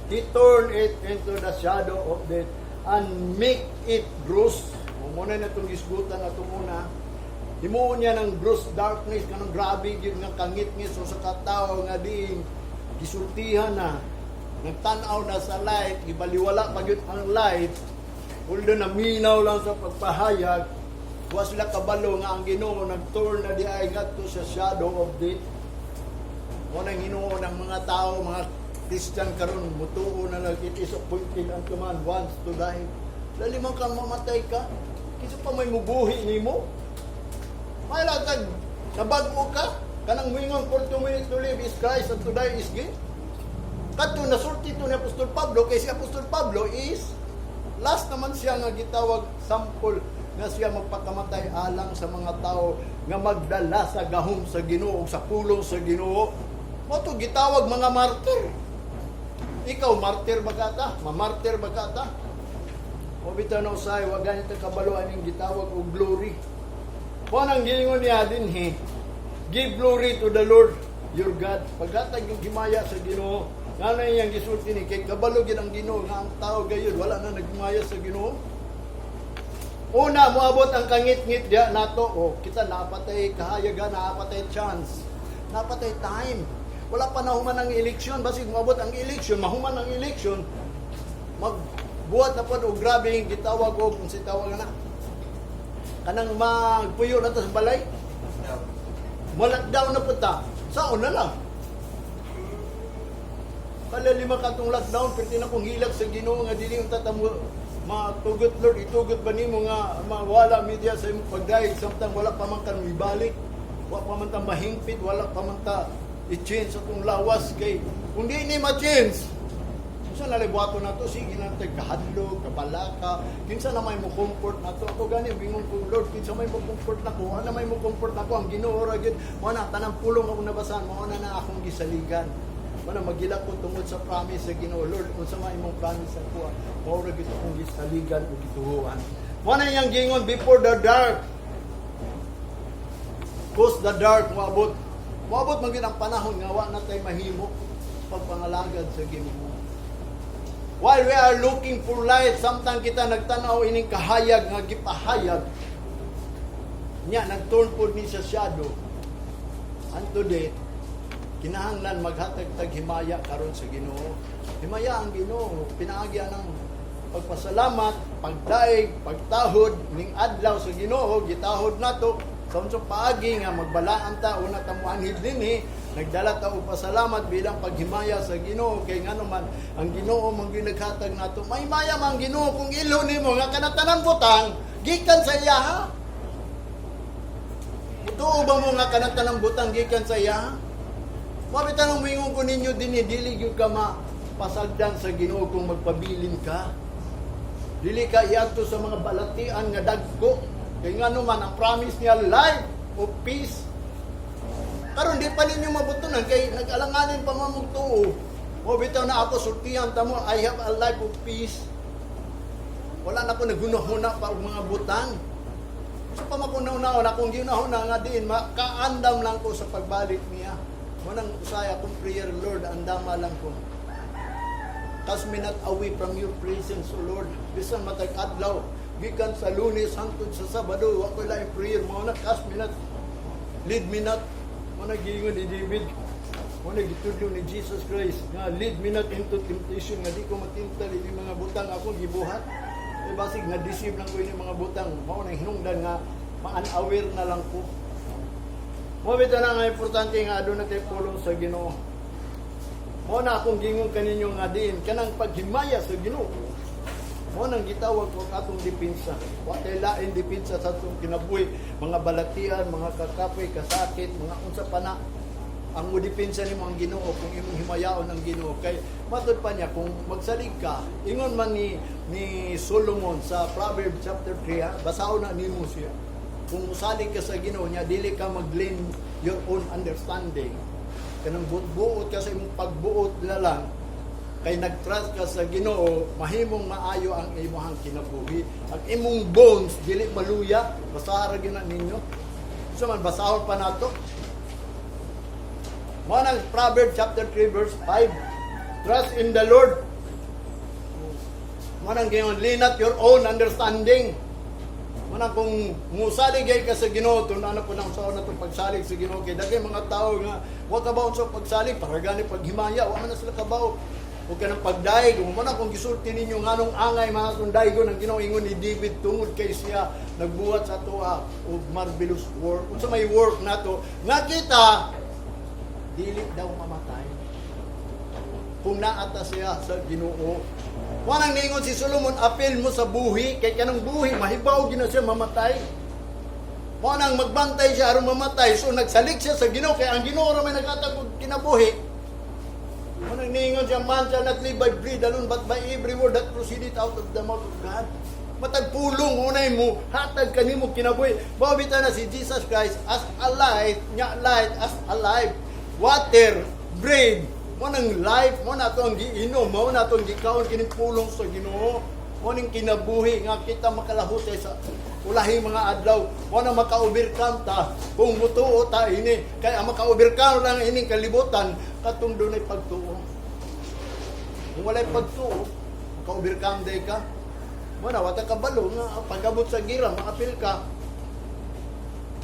He turn it into the shadow of death and make it gross." Mo na itong gisgutan ato muna. Himuon niya ng gross darkness, kanang grabe gyud nga kangit-ngit so sa katao nga diin gisultihan na nagtan-aw na sa light, gibaliwala pa gyud ang light, although naminaw lang sa pagpahayag, wa sila kabalo nga ang Ginoo nag-turn na di ay ngadto sa shadow of death. Mo nang hinuon ng mga tao, mga Christian karon mutuo na lang, it is appointed unto man once to die. Lali man kang mamatay ka, kinsa pa may mubuhi nimo? May tag nabag-o ka, kanang muingon, "For to me to live is Christ and to die is gain." Kadto nasulti to ni Apostol Pablo kay si Apostol Pablo is last naman siya nga gitawag sample nga siya magpakamatay alang sa mga tao nga magdala sa gahom sa Ginoo ug sa pulong sa Ginoo. Mao to gitawag mga martir. Ikaw, martir ba ka ta? Mamartir ba ka ta? O bitaw na usay, wa ganito kabalo aning gitawag og glory. Mao nang giingon niya dinhi, "Give glory to the Lord your God." Paghatag yung himaya sa Ginoo, nga na iyang gisulti ni kay kabalo gid ang Ginoo nga ang tao gayud wala na naghimaya sa Ginoo. Una, moabot ang kangit-ngit diya nato. O, kita napatay kahayagan, napatay chance, napatay time. Wala pa nahuman ang eleksyon. Basig moabot ang eleksyon, mahuman ang eleksyon, magbuhat na pod og grabe yung gitawag og kung si tawag na. Kanang magpuyo na ta sa balay. Mo-lockdown na po ta. Saon na lang. Kala lima katong lockdown, perti na kong hilak sa Ginoo nga dili yung tatamo matugot. Lord, itugot ba nimo nga mawala media sa imong pagdayeg samtang wala pa man kan mibalik, wa pa man ta mahingpit, wala pa man ta i-change sa atong lawas, kay kung di ni ma-change, unsa na lay buhaton nato? Sige na tay kahadlok, kabalaka, kinsa na may mo comfort nato? Ako gani bingon ko, "Lord, kinsa may mo comfort nako? Ana may mo comfort nako? Ang Ginoo ra gyud." Mo na tanang pulong akong nabasahan, mao na na akong gisaligan. Mo na magilak ko tungod sa promise sa Ginoo. "Lord, unsa man imong promise sa kuha?" Mao ra gyud akong gisaligan ug gituohan. Mo na iyang gingon, before the dark, cause the dark moabot. Moabot man gyud ang panahon nga wa na tay mahimo pagpangalagad sa Ginoo. While we are looking for light, samtang kita nagtanaw ining kahayag nga gipahayag, nya nagturn pod ni sa shadow. Unto death, kinahanglan maghatag tag himaya karon sa Ginoo. Himaya ang Ginoo, pinaagi ang pagpasalamat, pagdaig, pagtahod ning adlaw sa Ginoo, gitahod nato sa unsang paagi nga magbalaan ta, una ta moanhid dinhi, nagdala ta og pasalamat bilang paghimaya sa Ginoo, kay ngano man ang Ginoo man gyud naghatag nato. Mahimaya man ang Ginoo kung ilo nimo nga kanang butang gikan sa iya. Tuo ba mo nga kanang tanang butang gikan sa iya? Mao tanong moingon ko ninyo dinhi, dili gyud ka mapasagdan sa Ginoo kung magpabilin ka. Dili ka iadto sa mga balatian nga dagko. Kay ngano man ang promise niya, life of peace. Karon di pa ninyo mabutunan kay nag-alanganin pa man mong tuo. Mo bitaw na ako sultihan ta mo, I have a life of peace. Wala na ko naghuna-huna pa og mga butang. Sa pa makunaw-naon akong ginahuna nga diin makaandam lang ko sa pagbalik niya. Mo nang usay akong prayer, "Lord, andama lang ko. Cast me not away from your presence, O Lord." Bisan matag adlaw, gikan sa Lunes hangtod sa Sabado, wa ko laing prayer. Mao na, cast me not, lead me not. Mao na giingon ni David. Mao na gitudlo ni Jesus Christ nga lead me not into temptation, nga di ko matintal ini mga butang akong gibuhat. Eh basig na deceive lang ko ini mga butang. Mao na hinungdan nga ma-unaware na lang ko. Mao bitaw na nga importante nga aduna tay pulong sa Ginoo. Mao na akong gingon kaninyo nga diin kanang paghimaya sa Ginoo. Mao nang gitawag ko atong depensa. Wa tay lain depensa sa atong kinabuhi, mga balatian, mga kakapoy, kasakit, mga unsa pa na, ang mo depensa nimo ang Ginoo kung imong himayaon ang Ginoo, kay matud pa niya kung magsalig ka, ingon man ni Solomon sa Proverbs chapter 3, ha? Basahon na nimo siya. Kung musalig ka sa Ginoo niya, dili ka mag-lean your own understanding, kanang buot ka sa imong pagbuot na lang, kay nag-trust ka sa Ginoo, mahimong maayo ang imong kinabuhi, ang imong bones dili maluya. Basaha ra gyud na ninyo. So man basahon pa nato. Mao nang Proverbs chapter 3 verse 5. Trust in the Lord. Mao nang giingon, lean not your own understanding. Mao nang kung musalig ay ka sa Ginoo, tun-an na po nang sa na itong pagsalig sa Ginoo, kay daghay mga tao nga wa kabaw sa pagsalig, para gani paghimaya, wa man na sila kabaw. O kanang pagdaig, mo na kung gisulti ninyo nganong angay mga kung daigon ang Ginoo, ingon ni David, tungod kay siya nagbuhat sa atoa og marvelous work. Unsa may work nato nga kita dili daw mamatay kung naata siya sa Ginoo. Wanang ningon si Solomon, apil mo sa buhi, kay kanang buhi, mahibaw gina siya mamatay. Mo nang magbantay siya aron mamatay, so nagsalig siya sa Ginoo, kay ang Ginoo ra may naghatag og kinabuhi. Ano niingon siya, "Man shall not live by bread alone, but by every word that proceeded out of the mouth of God." Matag pulong unay mo, hatag kanimo kinabuhi. Mao bitaw na si Jesus Christ as a light, nya light as alive. Water, bread, mao nang life, mao na ato ang giinom, mao na ato ang gikaon kining pulong sa Ginoo. Mao ning kinabuhi nga kita makalahutay sa ulahing mga adlaw. Mao na maka-overcome ta kung mutuo ta ini. Kay ang maka-overcome lang ining kalibutan katong dunay pagtuo. Kung walay pagtuo, maka-overcome day ka. Mao na wala kabalo nga pag-abot sa gira, maapil ka.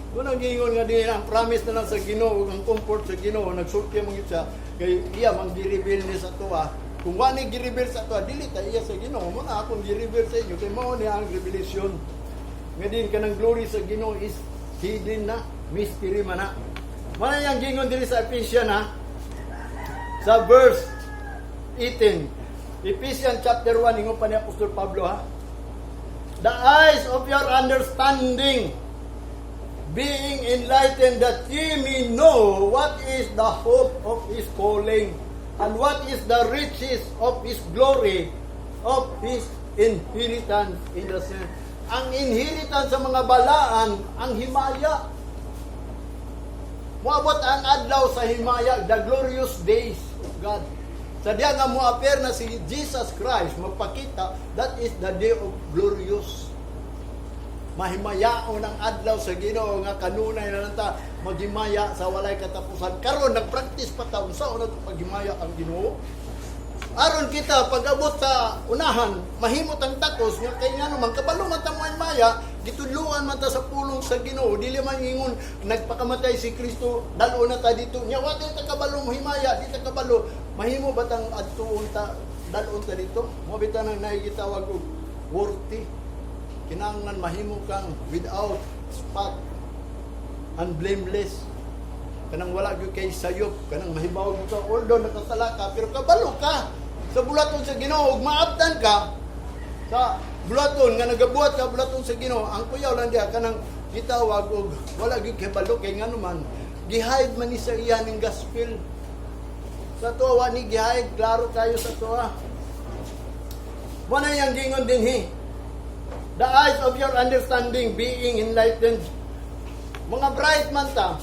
Kung ang giingon nga di ang promise na lang sa Ginoo, ang comfort sa Ginoo, nagsulti man gyud siya kay iya mang gi-reveal ni sa tuwa. Kung wa ni gi-reveal sa tuwa, dili ta iya sa Ginoo. Mao na akong gi-reveal sa inyo kay mao ni ang revelation. Nga din kanang glory sa Ginoo is hidden na, mystery man na. Mao na yang giingon diri sa Ephesians ha. Sa verse 18. Ephesians chapter 1, ingon pa ni Apostol Pablo ha. "The eyes of your understanding being enlightened, that ye may know what is the hope of his calling and what is the riches of his glory, of his inheritance in the saints." Ang inheritance sa mga balaan, ang himaya. Moabot ang adlaw sa himaya, the glorious days of God. Sa diya nga mo-appear na si Jesus Christ, magpakita, that is the day of glorious. Mahimayaon ang adlaw sa Ginoo nga kanunay na lang ta maghimaya sa walay katapusan. Karon nagpractice pa ta unsa una paghimaya ang Ginoo. Aron kita pag-abot sa unahan, mahimot ang takos nga kay ngano man kabalo man ta maya, gitudluan man ta sa pulong sa Ginoo, dili man ingon nagpakamatay si Kristo, dalo na ta dito. Nya wa ta kabalo mohimaya, di ta kabalo. Mahimo ba tang adtuon ta, dalon ta dito? Mao bitaw nang nagitawag og worthy. Kinahanglan mahimo kang without spot and blameless, kanang wala gyud kay sayop, kanang mahibaw mo ka although nakasala ka, pero kabalo ka sa bulaton sa Ginoo ug maabtan ka sa bulaton nga nagabuhat ka bulaton sa Ginoo. Ang kuyaw lang diha kanang gitawag og wala gyud kay balo, kay ngano man gi-hide man ni sa iya ning gospel. Sa tuwa wa ni gi-hide, klaro kayo sa tuwa. Mao na yang gingon dinhi, "The eyes of your understanding being enlightened." Mga bright man ta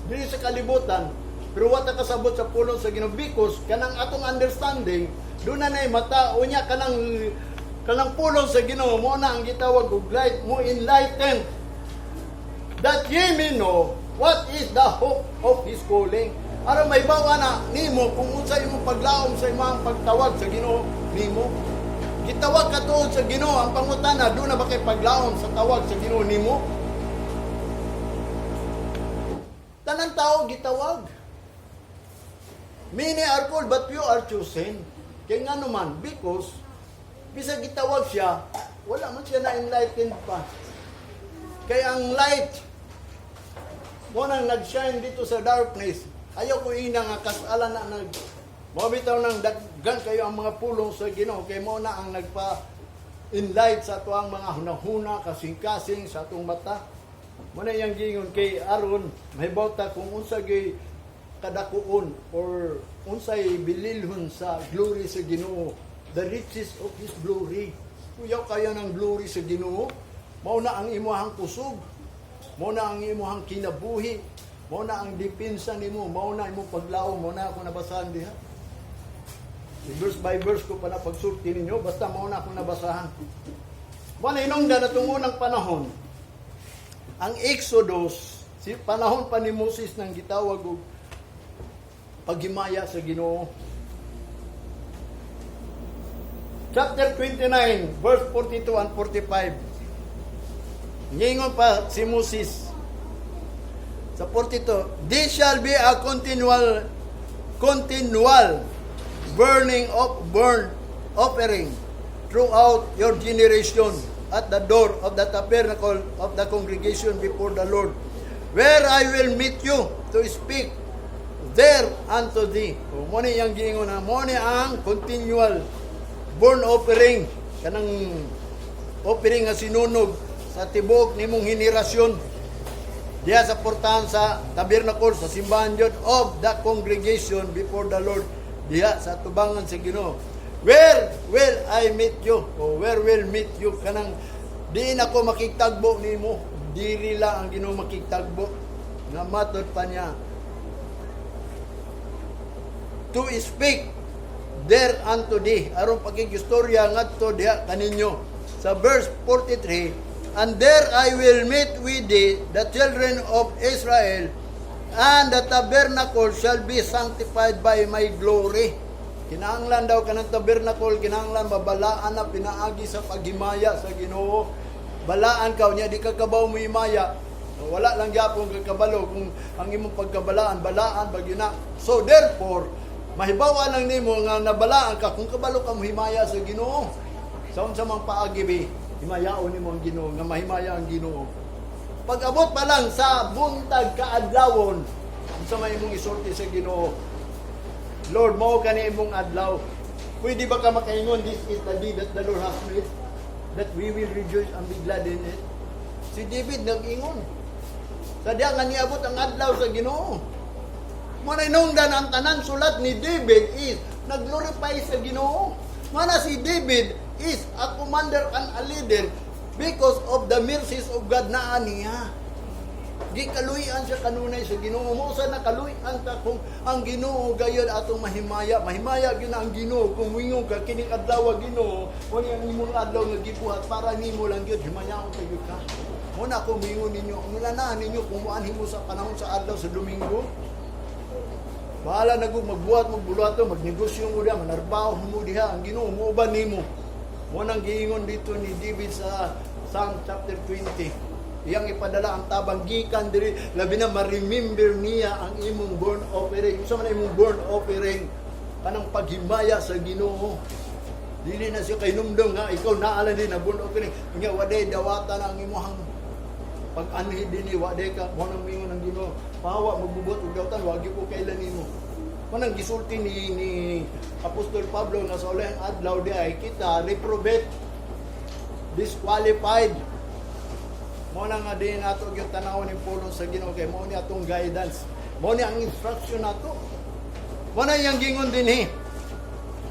diri sa kalibutan, pero wa ta kasabot sa pulong sa Ginoo because kanang atong understanding doon na nay mata. Unya kanang pulong sa Ginoo mo na ang gitawag og light mo, enlightened, "that ye may know what is the hope of his calling." Aron may bawa na nimo kung unsa imong paglaom sa imong pagtawag sa Ginoo nimo. Gitawag ka tuod sa Ginoo, ang pangutana, doon na ba kay paglaom sa tawag sa Ginoo nimo? Tanan tao gitawag. Many are called, but few are chosen. Kaya nga naman, because bisag gitawag siya, wala man siya na-enlightened pa. Kaya ang light, mo nang nag-shine dito sa darkness, ayaw ko ina nga kasalan na nag mao bitaw nang daghan kayo ang mga pulong sa Ginoo kay mao na ang nagpa enlight sa atuang mga hunahuna, kasing-kasing sa atong mata. Mao na iyang giingon kay aron mahibaw ta kung unsa gyud kadakuon or unsay bililhon sa glory sa Ginoo, the riches of his glory. Kuyaw kaya ng glory sa Ginoo. Mao na ang imuhang kusog. Mao na ang imuhang kinabuhi. Mao na ang depensa nimo, mao na imong paglaom, mao na ako nabasahan diha. Verse by verse ko pa na pagsulti ninyo, basta mao na akong nabasahan. Mao na hinungdan atong unang panahon, ang Exodus, si panahon pa ni Moses nang gitawag og paghimaya sa Ginoo. Chapter 29, verse 42 and 45. Ngingon pa si Moses sa 42, "This shall be a continual burning of burnt offering throughout your generation at the door of the tabernacle of the congregation before the Lord, where I will meet you to speak there unto thee." O, mo ni yang giingon na, mo ni ang continual burnt offering, kanang offering nga sinunog sa tibuok nimong henerasyon diya sa portahan sa tabernacle, sa simbahan jud, of the congregation before the Lord. Diha sa tubangan sa Ginoo. Where will I meet you? O where will meet you? Kanang diin ako makigtagbo nimo. Diri lang ang Ginoo makigtagbo. Nga matod pa niya, to speak there unto thee, aron pakigistorya ngadto diha kaninyo. Sa verse 43, "And there I will meet with thee the children of Israel, and the tabernacle shall be sanctified by my glory." Kinahanglan daw kanang tabernacle, kinahanglan mabalaan na pinaagi sa paghimaya sa Ginoo. Balaan ka niya, di ka kabaw mo himaya. Wala lang gyapon kakabalo kung ang imong pagkabalaan, balaan ba gyud na. So therefore, mahibaw lang nimo nga nabalaan ka kung kabalo ka mohimaya sa Ginoo. Sa unsa mang paagi bi, himayaon nimo ang Ginoo nga mahimaya ang Ginoo. Pag abot pa lang sa buntag kaadlawon, unsa may imong isulti sa Ginoo? Lord, mao kani imong adlaw. Pwede ba ka makaingon, "This is the day that the Lord has made, that we will rejoice and be glad in it"? Si David nag-ingon. Sa diya nga niabot ang adlaw sa Ginoo. Mo na hinungdan ang tanan sulat ni David is nag-glorify sa Ginoo. Mana si David is a commander and a leader because of the mercies of God naa niya. Gikaluy-an siya kanunay sa Ginoo. Mo sa nakaluy-an ta kung ang Ginoo gayud atong mahimaya. Mahimaya gyud na ang Ginoo kung moingon ka, "Kining adlaw, Ginoo, mo ni ang imong adlaw nga gibuhat para nimo lang gyud, himayaon kay gyud ka." Mo na ako moingon ninyo, ang ninyo kung muanhi mo sa panahon sa adlaw sa Domingo. Bahala na kung magbuhat mo buluhaton, magnegosyo mo diha, manarbaho mo diha, ang Ginoo mo nimo. Mo nang giingon dito ni David sa Psalm chapter 20. Iyang ipadala ang tabang gikan diri, labi na ma-remember niya ang imong burnt offering. Unsa man ang imong burnt offering? Kanang paghimaya sa Ginoo. Dili na siya kahinumdom nga ikaw naa lang din na burnt offering. Nya waday dawatan ang imong pag-anhi dinhi, waday ka mo nang mingon ng Ginoo. Pahawa magbubuhat og dawatan, wa gyud ko kailan nimo. Mo nang gisulti ni Apostol Pablo nga sa ulahing adlaw di ay kita reprobate, disqualified. Mo na nga din nato gyud tanawon ni pulong sa Ginoo kay mao ni atong guidance. Mao ni ang instruction nato. Mo na iyang gingon dinhi.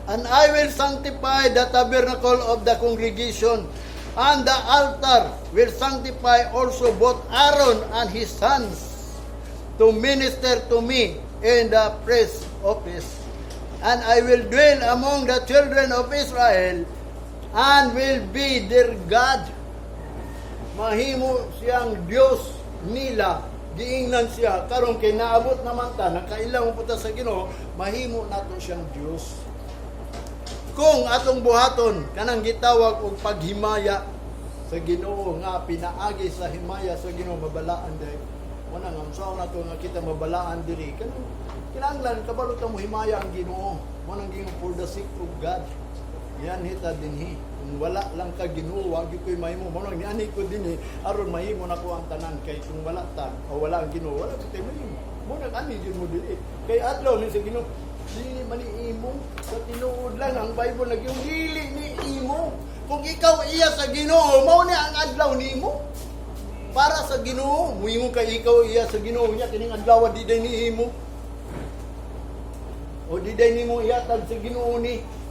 "And I will sanctify the tabernacle of the congregation, and the altar will sanctify also both Aaron and his sons to minister to me in the priest office. And I will dwell among the children of Israel and will be their God." Mahimo siyang Dios nila. Giingnan siya karon kay naabot naman ta, nakailang mo ta sa Ginoo, mahimo nato siyang Dios. Kung atong buhaton kanang gitawag og paghimaya sa Ginoo nga pinaagi sa himaya sa Ginoo, mabalaan dahil. Wala nga unsaon nato nga kita mabalaan diri, kanang kinahanglan kabalo ta mo himaya ang Ginoo. Mo nang Ginoo, for the sake of God. Yan hita dinhi. Kung wala lang ka Ginoo, wa gyud ko'y mahimo. Mo nang niani ko dinhi aron mahimo nako ang tanan, kay kung wala ta o wala ang Ginoo, wala kitay mahimo. Mo nang ani gyud mo dili. Kay adlaw ni sa Ginoo, dili man ni imo. Sa tinuod lang ang Bible nagyung dili ni imo. Kung ikaw iya sa Ginoo, mao ni ang adlaw nimo. Para sa Ginoo, muingon kay ikaw iya sa Ginoo nya kining adlaw di day ni imo. O di day nimo ihatag sa Ginoo ni.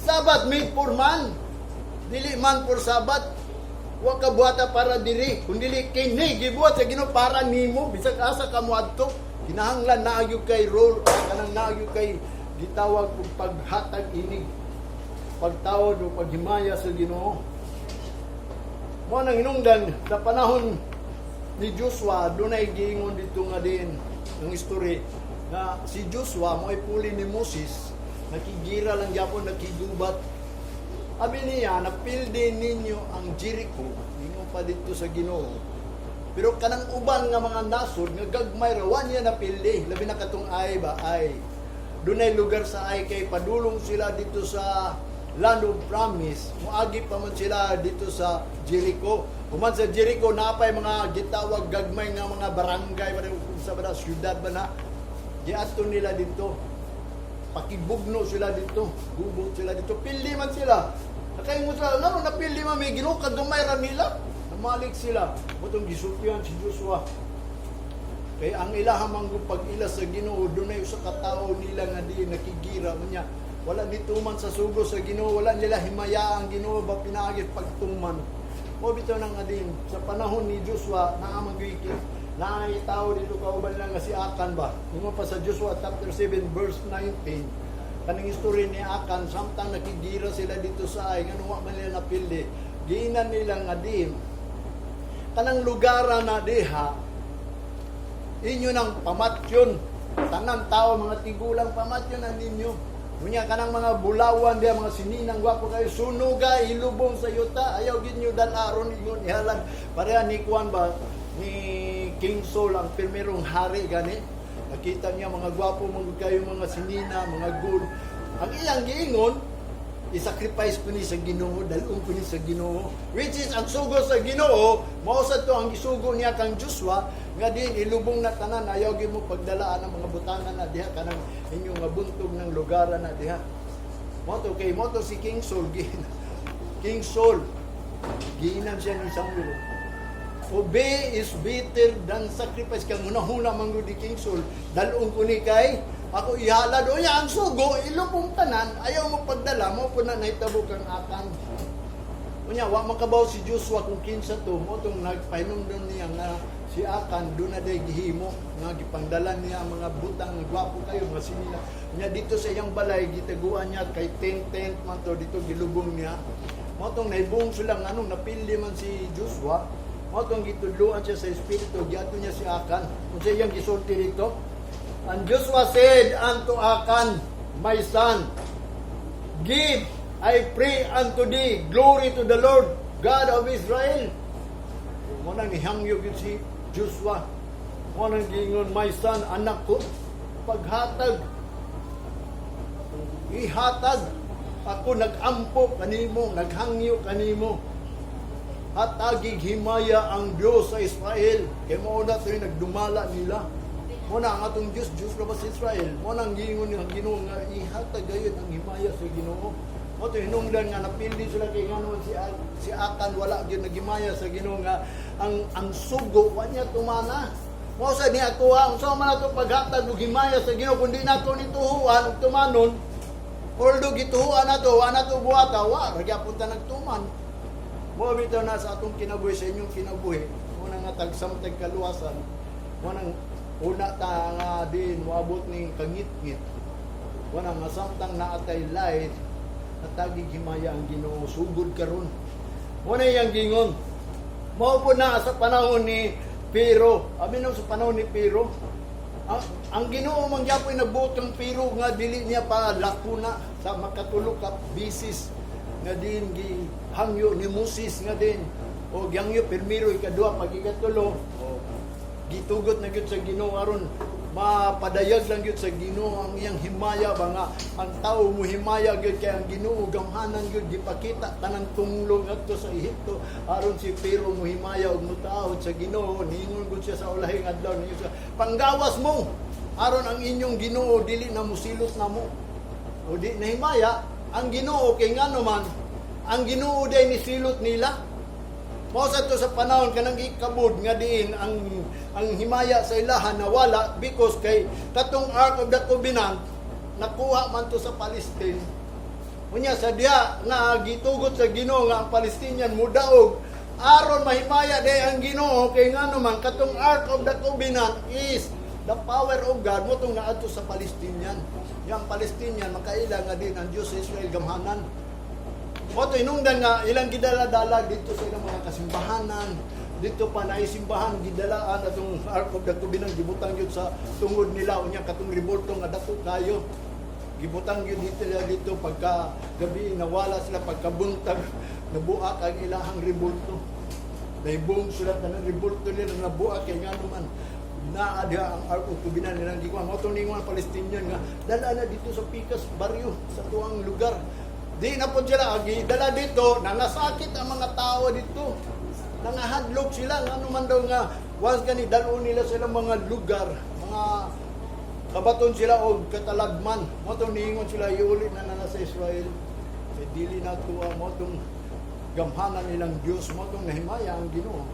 Sabbath made for man. Dili man for Sabbath. Wa ka buhata para diri. Kung dili kini gibuhat sa Ginoo para nimo, bisag asa ka moadto, kinahanglan naa gyud kay role, kanang naa gyud kay gitawag og paghatag inig. Pagtawad o paghimaya sa Ginoo. Mo nang hinungdan sa panahon ni Joshua, dunay giingon dito nga din ang history nga si Joshua mo ay puli ni Moses, nakigira lang gyapon, nakigubat. Abi niya, "Napildi ninyo ang Jericho," ingon pa dito sa Ginoo. Pero kanang uban nga mga nasod nga gagmay ra, wa niya napildi, labi na katong Ai ba ay. Dunay lugar sa Ai kay padulong sila dito sa Land of Promise, moagi pa man sila dito sa Jericho. Human sa Jericho, napay mga gitawag gagmay nga mga barangay ba sa ba na, syudad ba na. Giadto nila dito. Pakibugno sila dito, gubot sila dito, pili man sila. Nakaingon sila, "Ngano napili man may Ginoo, kagamay ra nila." Namalik sila. Butong gisultihan si Joshua. Kay ang ilaha man pag-ila sa Ginoo, dunay usa ka tawo nila nga di nakigira niya. Wala nituman sa sugo sa Ginoo, wala nila himaya ang Ginoo ba pinaagi pagtuman. Mo bitaw nang nga din sa panahon ni Joshua naa man gyud naay tao dito kauban lang nga si Akan ba. Ingon pa sa Joshua chapter 7 verse 19. Kaning istorya ni Akan, samtang nakigira sila dito sa Ai, ngano wa man nila napili. Giinan nila nga din kanang lugar na diha inyo nang pamatyon, tanan tao, mga tigulang, pamatyon na ninyo. Unya kanang mga bulawan diha, mga sininang gwapo kayo, sunuga, ilubong sa yuta. Ayaw gid nyo dalaron ingon ihalan. Pareha ni kuan ba, ni King Saul, ang primerong hari gani. Nakita niya mga gwapo mga kayo, mga sinina, mga gold. Ang iyang giingon, "I-sacrifice ko ni sa Ginoo, dalong ko ni sa Ginoo." Which is ang sugo sa Ginoo, mao sad to ang gisugo niya kang Joshua nga din ilubong na tanan, ayaw gyud mo pagdalaan ang mga butangan na diha, kanang inyong nga buntog ng lugaran na diha. Mo to kay mo to si King Saul gin. King Saul, giinan siya ni Samuel. "Obey is better than sacrifice." Kang hunahuna man gud ni King Saul, dalong ko ni kay ako ihalad. O ang sugo, ilubong tanan, ayaw mo pagdala mo po na nahitabo kang Akan. Unya, wa makabaw si Joshua kung kinsa to, mo tong nagpahinumdum niya nga si Akan doon na day gihimo nga gipangdala niya ang mga butang nga gwapo kayo, mga sinila. Nya dito sa iyang balay gitaguan niya kay tent tent man to, dito gilubong niya. Mo tong naibong sila nganong napili man si Joshua. Mo tong gitudloan siya sa espiritu, giadto niya si Akan. Unsa iyang gisulti dito? And Joshua said unto Akan, "My son, give, I pray unto thee, glory to the Lord God of Israel." Mo nang nihangyo gyud si Joshua. Mo nang giingon, "My son, anak ko, paghatag, ihatag, ako nagampo kanimo, naghangyo kanimo. Hatagig himaya ang Dios sa Israel." Kay mao na to'y nagdumala nila. Mo na ang atong Dios, Dios ra ba sa Israel? Mo nang giingon ang Ginoo nga ihatag gayud ang himaya sa Ginoo. Mo to hinungdan nga napili sila kay ngano si Akan wala gyud naghimaya sa Ginoo nga ang sugo wa niya tumana. Mo sa niya ako ang unsa man ato paghatag og himaya sa Ginoo kun di nato nituhuan ug tumanon? Although gituhuan nato, wa nato buhata, wa ra gyapon ta nagtuman. Mo bitaw na sa atong kinabuhi, sa inyong kinabuhi, mo na nga tagsamtag kaluwasan, mo nang una ta nga din moabot ning kangit-ngit. Mo na nga samtang naatay light, natagig himaya ang Ginoo sugod karon. Mo na iyang gingon. Mao po na sa panahon ni Pero, amin sa panahon ni Pero, ang Ginoo man gyapoy nagbuot kang Pero nga dili niya pa lakuna sa makatulo ka bisis nga din gihangyo ni Moses nga din o gihangyo pirmiro, ikaduha, pag ikatulo o gitugot na gyud sa Ginoo aron mapadayag lang gyud sa Ginoo ang iyang himaya ba nga ang tao mo himaya gyud kay ang Ginoo gamhanan gyud, gipakita tanang tunglong ngadto sa Ehipto aron si Pero mo himaya ug motaod sa Ginoo. Ningon gud siya sa ulahing adlaw ningon siya, "Panggawas mo aron ang inyong Ginoo dili na mosilot namo." O di nahimaya ang Ginoo kay ngano man ang Ginoo day ni silot nila. Mao sa to sa panahon kanang ikabud nga diin ang himaya sa ilahan nawala because kay katong Ark of the Covenant nakuha man to sa Palestine. Unya sa diha nga gitugot sa Ginoo nga ang Palestinian mudaog aron mahimaya day ang Ginoo kay ngano man katong Ark of the Covenant is the power of God mo tong naadto sa Palestinian. Yang Palestinian makaila nga din ang Diyos sa Israel gamhanan. Mo to hinungdan nga ilang gidala-dala dito sa ilang mga kasimbahanan. Dito pa naisimbahan gidalaan atong Ark of the Covenant, gibutang gyud sa tungod nila. Unya katong rebulto nga dako kayo, gibutang gyud dito nila dito. Pagka gabi nawala sila, pagkabuntag nabuak ang ilahang rebulto. Naibong sila tanang rebulto nila nabuak kay ngano man naa diha ang Ark of Covenant nilang gikuha. Mo to ningon ang Palestinian nga dala na dito sa pikas baryo sa tuang lugar. Di na po sila agi dala dito, nangasakit ang mga tao dito. Nangahadlok sila ngano man daw nga once gani dalon nila sa ilang mga lugar, mga kabaton sila og katalagman. Mo to niingon sila, iuli na na sa Israel. Kay dili na tuwa mo tong gamhanan nilang Dios, mo tong nahimaya ang Ginoo.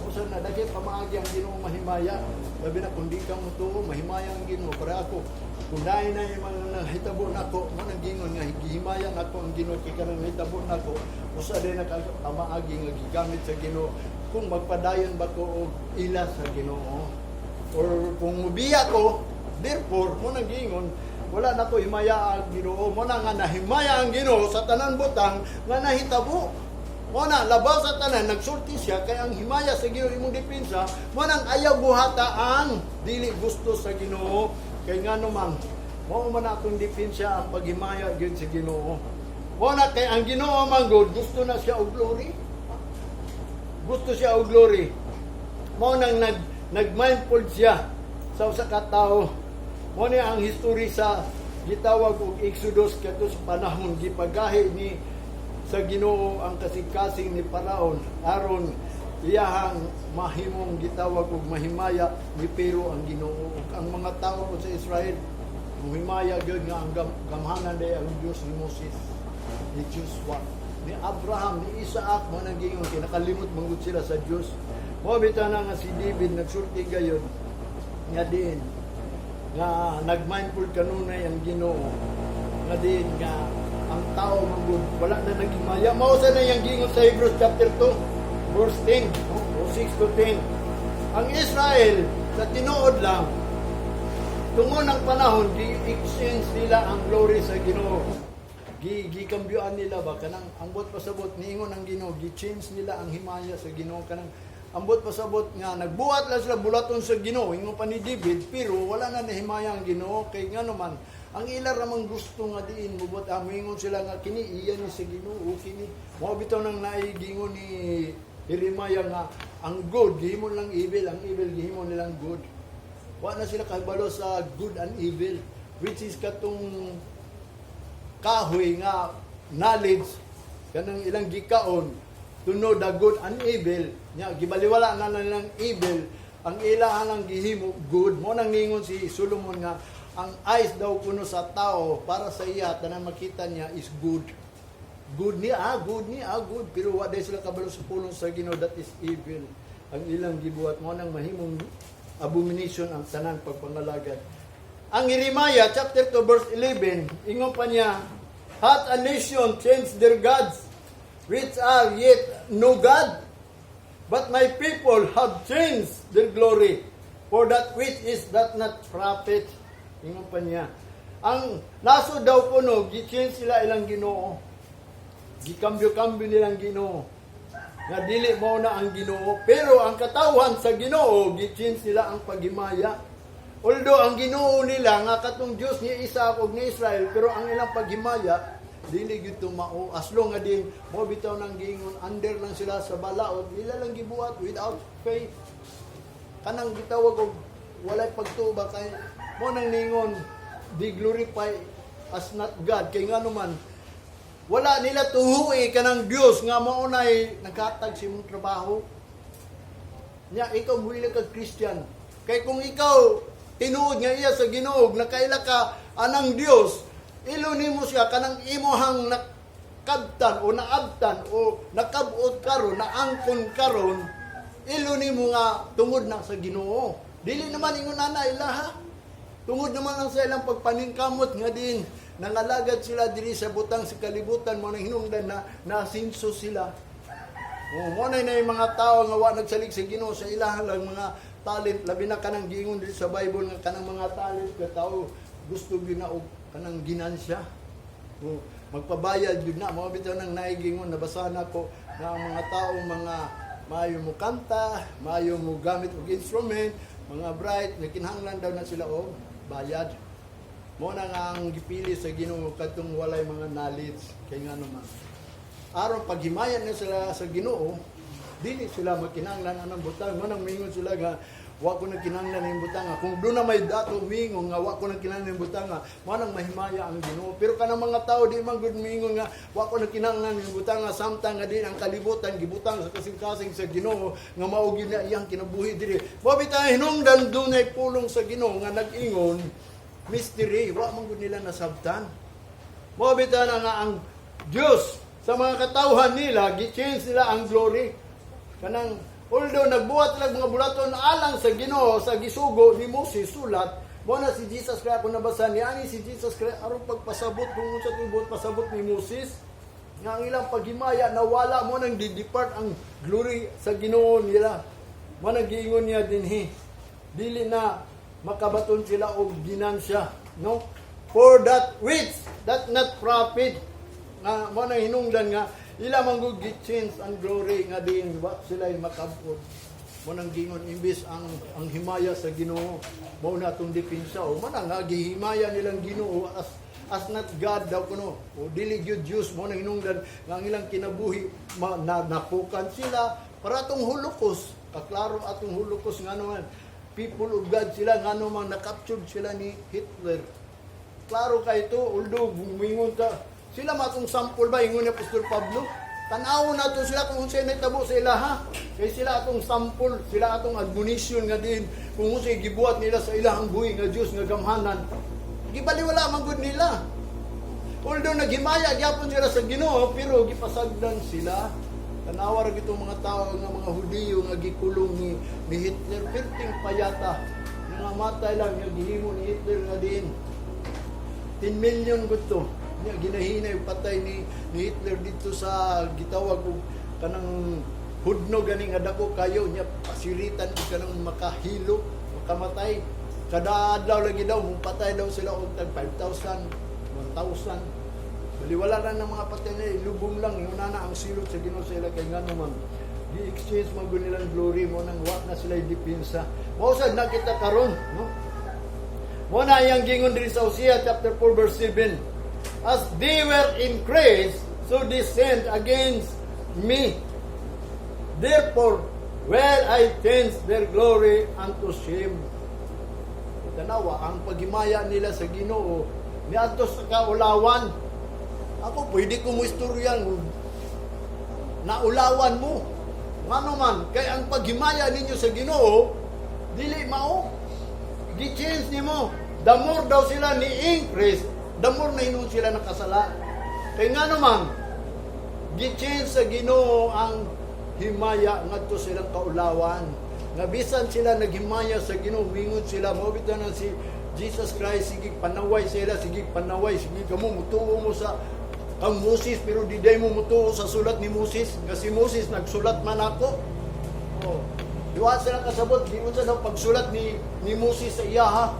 Usa na dagit pamaagi ang Ginoo mahimaya. Labi na kung di ka motuo, mahimaya ang Ginoo. Para ako, kung naay na yung mga nahitabo nako, mo nang gingon nga gihimaya nako ang Ginoo kay kanang nahitabo nako, usa din na pamaagi nga gigamit sa Ginoo kung magpadayon ba ko og ila sa Ginoo or kung mubiya ko. Therefore, mo nang giingon, wala na ko himaya ang Ginoo. Mo na nga nahimaya ang Ginoo sa tanan butang nga nahitabo. Mo na labaw sa tanan, nagsulti siya kay ang himaya sa Ginoo imong depensa. Mo nang ayaw buhata ang dili gusto sa Ginoo, kay ngano man, mao man atong depensa ang paghimaya gyud sa Ginoo. Mo na kay ang Ginoo man gud, gusto na siya og glory, gusto siya og glory. Mao nang nag mindful siya sa usa ka tawo. Mao ni ang history sa gitawag og Exodus, kadto sa panahon gipagahi ni sa Ginoo ang kasing-kasing ni Paraon aron iyahang mahimong gitawag og mahimaya ni Pero ang Ginoo ug ang mga tao po sa Israel muhimaya gyud nga ang gamhanan day ang Dios ni Moses, ni Joshua, ni Abraham, ni Isaac. Mo nang giingon kay nakalimot man gud sila sa Dios. Mo bitaw na nga si David nagsulti gayon nga diin nga nag-mindful kanunay ang Ginoo nga diin nga ang tao man gud wala na naghimaya. Mao sa na yang giingon sa Hebrews chapter 2 verse 10, no? O 6 to 10. Ang Israel sa tinuod lang, tungod ng panahon, gi-exchange nila ang glory sa Ginoo. Gikambyuan nila ba, kanang ambot pasabot niingon ang Ginoo, gi-change nila ang himaya sa Ginoo, kanang ambot pasabot nga nagbuhat lang sila bulaton sa Ginoo, ingon pa ni David, pero wala na nahimaya ang Ginoo, kay ngano man, ang ila ramang gusto nga diin mubuhat ah, moingon sila nga kini iya ni sa Ginoo, kini mao bitaw nang naigingon ni Jeremiah nga ang good gihimo lang evil, ang evil gihimo nilang good. Wa na sila kahibalo sa good and evil, which is katong kahoy nga knowledge kanang ilang gikaon to know the good and evil nya, gibaliwala na nilang evil, ang ila lang gihimo good. Mo nang ningon si Solomon nga ang eyes daw kuno sa tao, para sa iya tanan makita niya is good, good ni ah, good ni ah, good, pero wa day sila kabalo sa pulong sa Ginoo, that is evil ang ilang gibuhat. Mo nang mahimong abomination ang tanan pagpangalagad. Ang Jeremiah chapter 2 verse 11, ingon pa niya, "Hath a nation changed their gods, which are yet no God? But my people have changed their glory for that which is that not profit." Ingon pa niya. Ang nasod daw kuno, gi-change sila ilang Ginoo. Gikambyo-kambyo nilang Ginoo. Nga dili mo na ang Ginoo, pero ang katawhan sa Ginoo, gi-change nila ang paghimaya. Although ang Ginoo nila nga katong Dios ni Isaac ug ni Israel, pero ang ilang paghimaya dili gyud mao. As long nga din mo bitaw nang giingon, under lang sila sa balaod, nila lang gibuhat without faith. Kanang gitawag og walay pagtuo ba, kay mo nang ningon, "They glorify as not God," kay ngano man, wala nila tuhui kanang Dios nga mao nay naghatag sa imong trabaho. Nya ikaw muila kag Christian. Kay kung ikaw tinuod nga iya sa Ginoo, nakaila ka anang Dios, ilo nimo siya kanang imuhang nakabtan o naabtan o nakabot karon, naangkon karon, ilo nimo nga tungod na sa Ginoo. Dili naman ingon ana ilaha. Tungod naman lang sa ilang pagpaningkamot nga din nangalagad sila diri sa butang sa kalibutan, mo nang hinungdan na nasinso sila. Oh, mo na yung mga tao nga wa nagsalig sa Ginoo sa ilahan lang mga talent, labi na kanang giingon diri sa Bible nga kanang mga talent ka tao gusto gyud na og kanang ginansya. Oh, magpabayad gyud na. Mao bitaw nang naigingon, nabasa nako na ang mga tao, mga maayo mo kanta, maayo mo gamit og instrument, mga bright, nga kinahanglan daw na sila og bayad. Mo na nga ang gipili sa Ginoo kadtong walay mga knowledge, kay ngano man, aron paghimayan na sila sa Ginoo, dili sila magkinahanglan anang butang. Mo nang mingon sila nga wa ko nagkinahanglan ning butang. Kung doon na may dato mingon nga wa ko nagkinahanglan ning butang, mo nang mahimaya ang Ginoo. Pero kanang mga tao di man gud mingon nga wa ko nagkinahanglan ning butang, samtang nga din ang kalibutan gibutang sa kasing-kasing sa Ginoo nga mao gyud na iyang kinabuhi diri. Mo bitaw hinungdan dunay pulong sa Ginoo nga nag-ingon, mystery, wa man gud nila nasabtan. Mo bitaw na nga ang Dios sa mga katawhan nila, gi-change nila ang glory. Kanang Although nagbuhat sila mga bulaton alang sa Ginoo sa gisugo ni Moses sulat, mo na si Jesus Christ kung nabasa ni ani si Jesus Christ aron pagpasabot kung unsa buot pasabot ni Moses nga ang ilang paghimaya nawala, mo nang di-depart ang glory sa Ginoo nila. Mo nang giingon niya dinhi, dili na makabaton sila og ginansya, no? For that which that not profit, nga mo nang hinungdan nga ila man gud gi-change ang glory nga diin wa sila makabot. Mo nang gingon, imbis ang himaya sa Ginoo mao na atong depensa, o mo na nga gihimaya nilang Ginoo as not God daw kuno o dili gyud Dios. Mo nang hinungdan nga ang ilang kinabuhi napukan sila para atong Holocaust. Kaklaro atong Holocaust, ngano man people of God sila, ngano man na-captured sila ni Hitler. Klaro kay ito, although bumingon ta, sila matong sample ba, ingon ni Apostol Pablo. Tan-awon nato sila kung unsay nahitabo sa ilaha. Kay sila atong sample, sila atong admonition nga din kung unsay gibuhat nila sa ilahang buhi nga Dios nga gamhanan. Gibaliwala man gud nila. Although naghimaya gyapon sila sa Ginoo, pero gipasagdan sila. Tanawa ra gitong mga tao nga mga Hudiyo nga gikulong ni Hitler, perting payata. Nangamatay lang nga gihimo ni Hitler nga din 10 million gud to. Nya ginahinay patay ni Hitler dito sa gitawag og kanang hudno gani nga dako kayo, nya pasiritan og kanang makahilo, makamatay. Kada adlaw lagi daw patay daw sila og tag 5,000, 1,000. Baliwala lang ng mga patay na ilubong lang yun na ang silot sa Ginoo sa ila, kay ngano man gi-exchange man gud nilang glory, mo nang wa na sila depensa. Mao sad nakita karon, no? Mo na iyang gingon diri sa Hosea chapter 4 verse 7. "As they were increased, so they sinned against me. Therefore, will I change their glory unto shame." Tanawa, ang paghimaya nila sa Ginoo niadto sa kaulawan. Ako, pwede ko mo istoryan, naulawan mo. Ngano man, kay ang paghimaya ninyo sa Ginoo, dili mao. Gi-change nimo. The more daw sila ni increase, the more na hinuon sila nakasala. Kay ngano man, gi-change sa Ginoo ang himaya ngadto silang kaulawan. Nga bisan sila naghimaya sa Ginoo, mingon sila, mao bitaw na si Jesus Christ, sige panaway sila, sige panaway, sige kamo mutuo mo sa kang Moses, pero di day mo mutuo sa sulat ni Moses. Nga si Moses nagsulat man ako. Oh. Diwa sila kasabot, di unsa daw pagsulat ni Moses sa iya ha.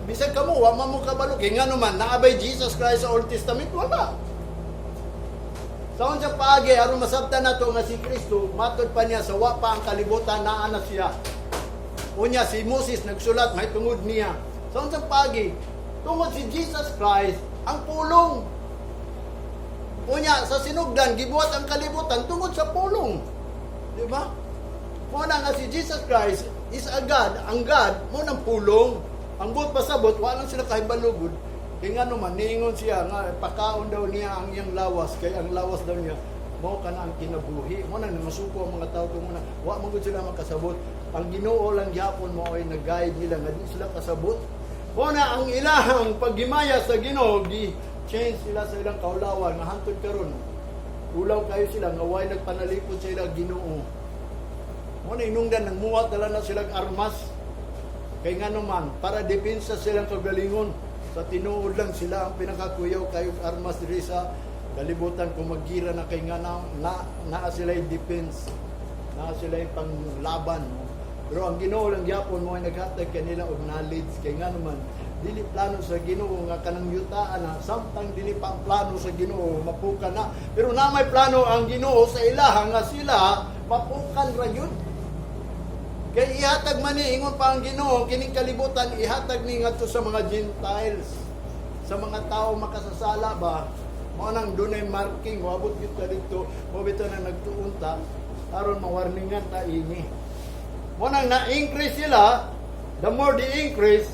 Bisan kamo, wa man mo kabalo. Kay ngano man, naabay Jesus Christ sa Old Testament? Wala. Sa unsang paagi aron masabtan nato nga si Kristo matod pa niya sa wa pa ang kalibutan, naa na siya? Unya si Moses nagsulat may tungod niya. Sa unsang paagi? Tungod si Jesus Christ ang pulong. Unya sa sinugdan gibuhat ang kalibutan tungod sa pulong. Di ba? Mo na nga si Jesus Christ is a God, ang God mo ng pulong. Ang buot pasabot, wala lang sila kahibalo gud. Kay ngano man niingon siya nga pakaon daw niya ang iyang lawas, kay ang lawas daw niya mao kana ang kinabuhi. Mo nang nangasuko ang mga tao kung na wa man gud sila makasabot. Ang Ginoo lang gyapon mo ay nag-guide nila nga di sila kasabot. Mo na ang ilahang paghimaya sa Ginoo gi change sila sa ilang kaulawan nga hantod karon. Ulaw kayo sila nga way nagpanalipod sa ilang Ginoo. Mo na inungdan nang muhat na lang na silang armas. Kay ngano man, para depensa silang kagalingon. Sa tinuod lang, sila ang pinakakuyaw kayo armas diri sa kalibutan kung maggira na, kay nga na naa sila yung defense. Naa sila yung panglaban. No? Pero ang Ginoo lang gyapon mo ay naghatag kanila og knowledge, kay ngano man dili plano sa Ginoo nga kanang yutaan na samtang dili pa ang plano sa Ginoo mapukan na, pero na may plano ang Ginoo sa ilaha nga sila mapukan ra gyud. Kay ihatag man ni, ingon pa ang Ginoo, kining kalibutan ihatag ni ngadto sa mga Gentiles. Sa mga tao makasasala ba? Mao nang dunay marking, moabot gyud ta didto, mo bitaw na nagtuon ta aron mawarningan ta ini. Mo nang na-increase sila, the more they increase,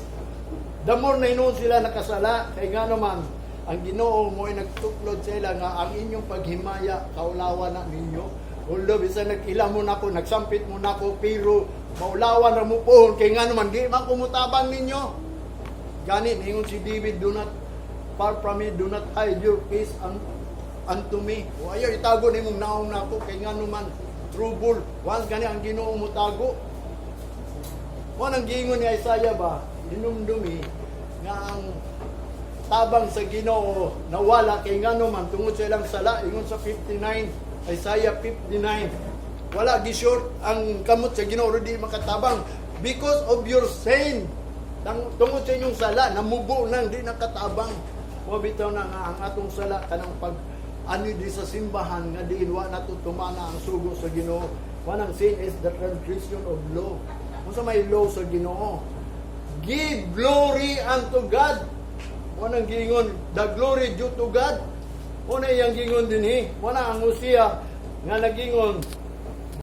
the more na hinuon sila nakasala. Kay ngano man, ang Ginoo mo ay nagtuklod sa ila nga ang inyong paghimaya kaulawan na ninyo. Although bisan nag-ila mo nako, nagsampit mo nako, pero maulawan ra mo pohon, kay ngano man di man ko mutabang ninyo. Gani ningon si David, "Do not far from me, do not hide your face unto me." O ayaw itago nimong naong nako, kay ngano man Trouble. Once gani ang Ginoo motago. Mo nang giingon ni Isaiah ba, hinumdumi nga ang tabang sa Ginoo nawala kay ngano man tungod sa ilang sala, ingon sa 59, Isaiah 59. Wala gi-short ang kamot sa Ginoo, di makatabang because of your sin. Tungod sa inyong sala, namubo nang di nakatabang. Mo bitaw na nga ang atong sala kanang pag ano di sa simbahan nga diin wa nato tumana ang sugo sa Ginoo. Wanang sin is the transgression of law. Unsa may law sa Ginoo? Give glory unto God. Wanang giingon, the glory due to God. Una iyang giingon dinhi. Wana ang Hosea nga nagingon,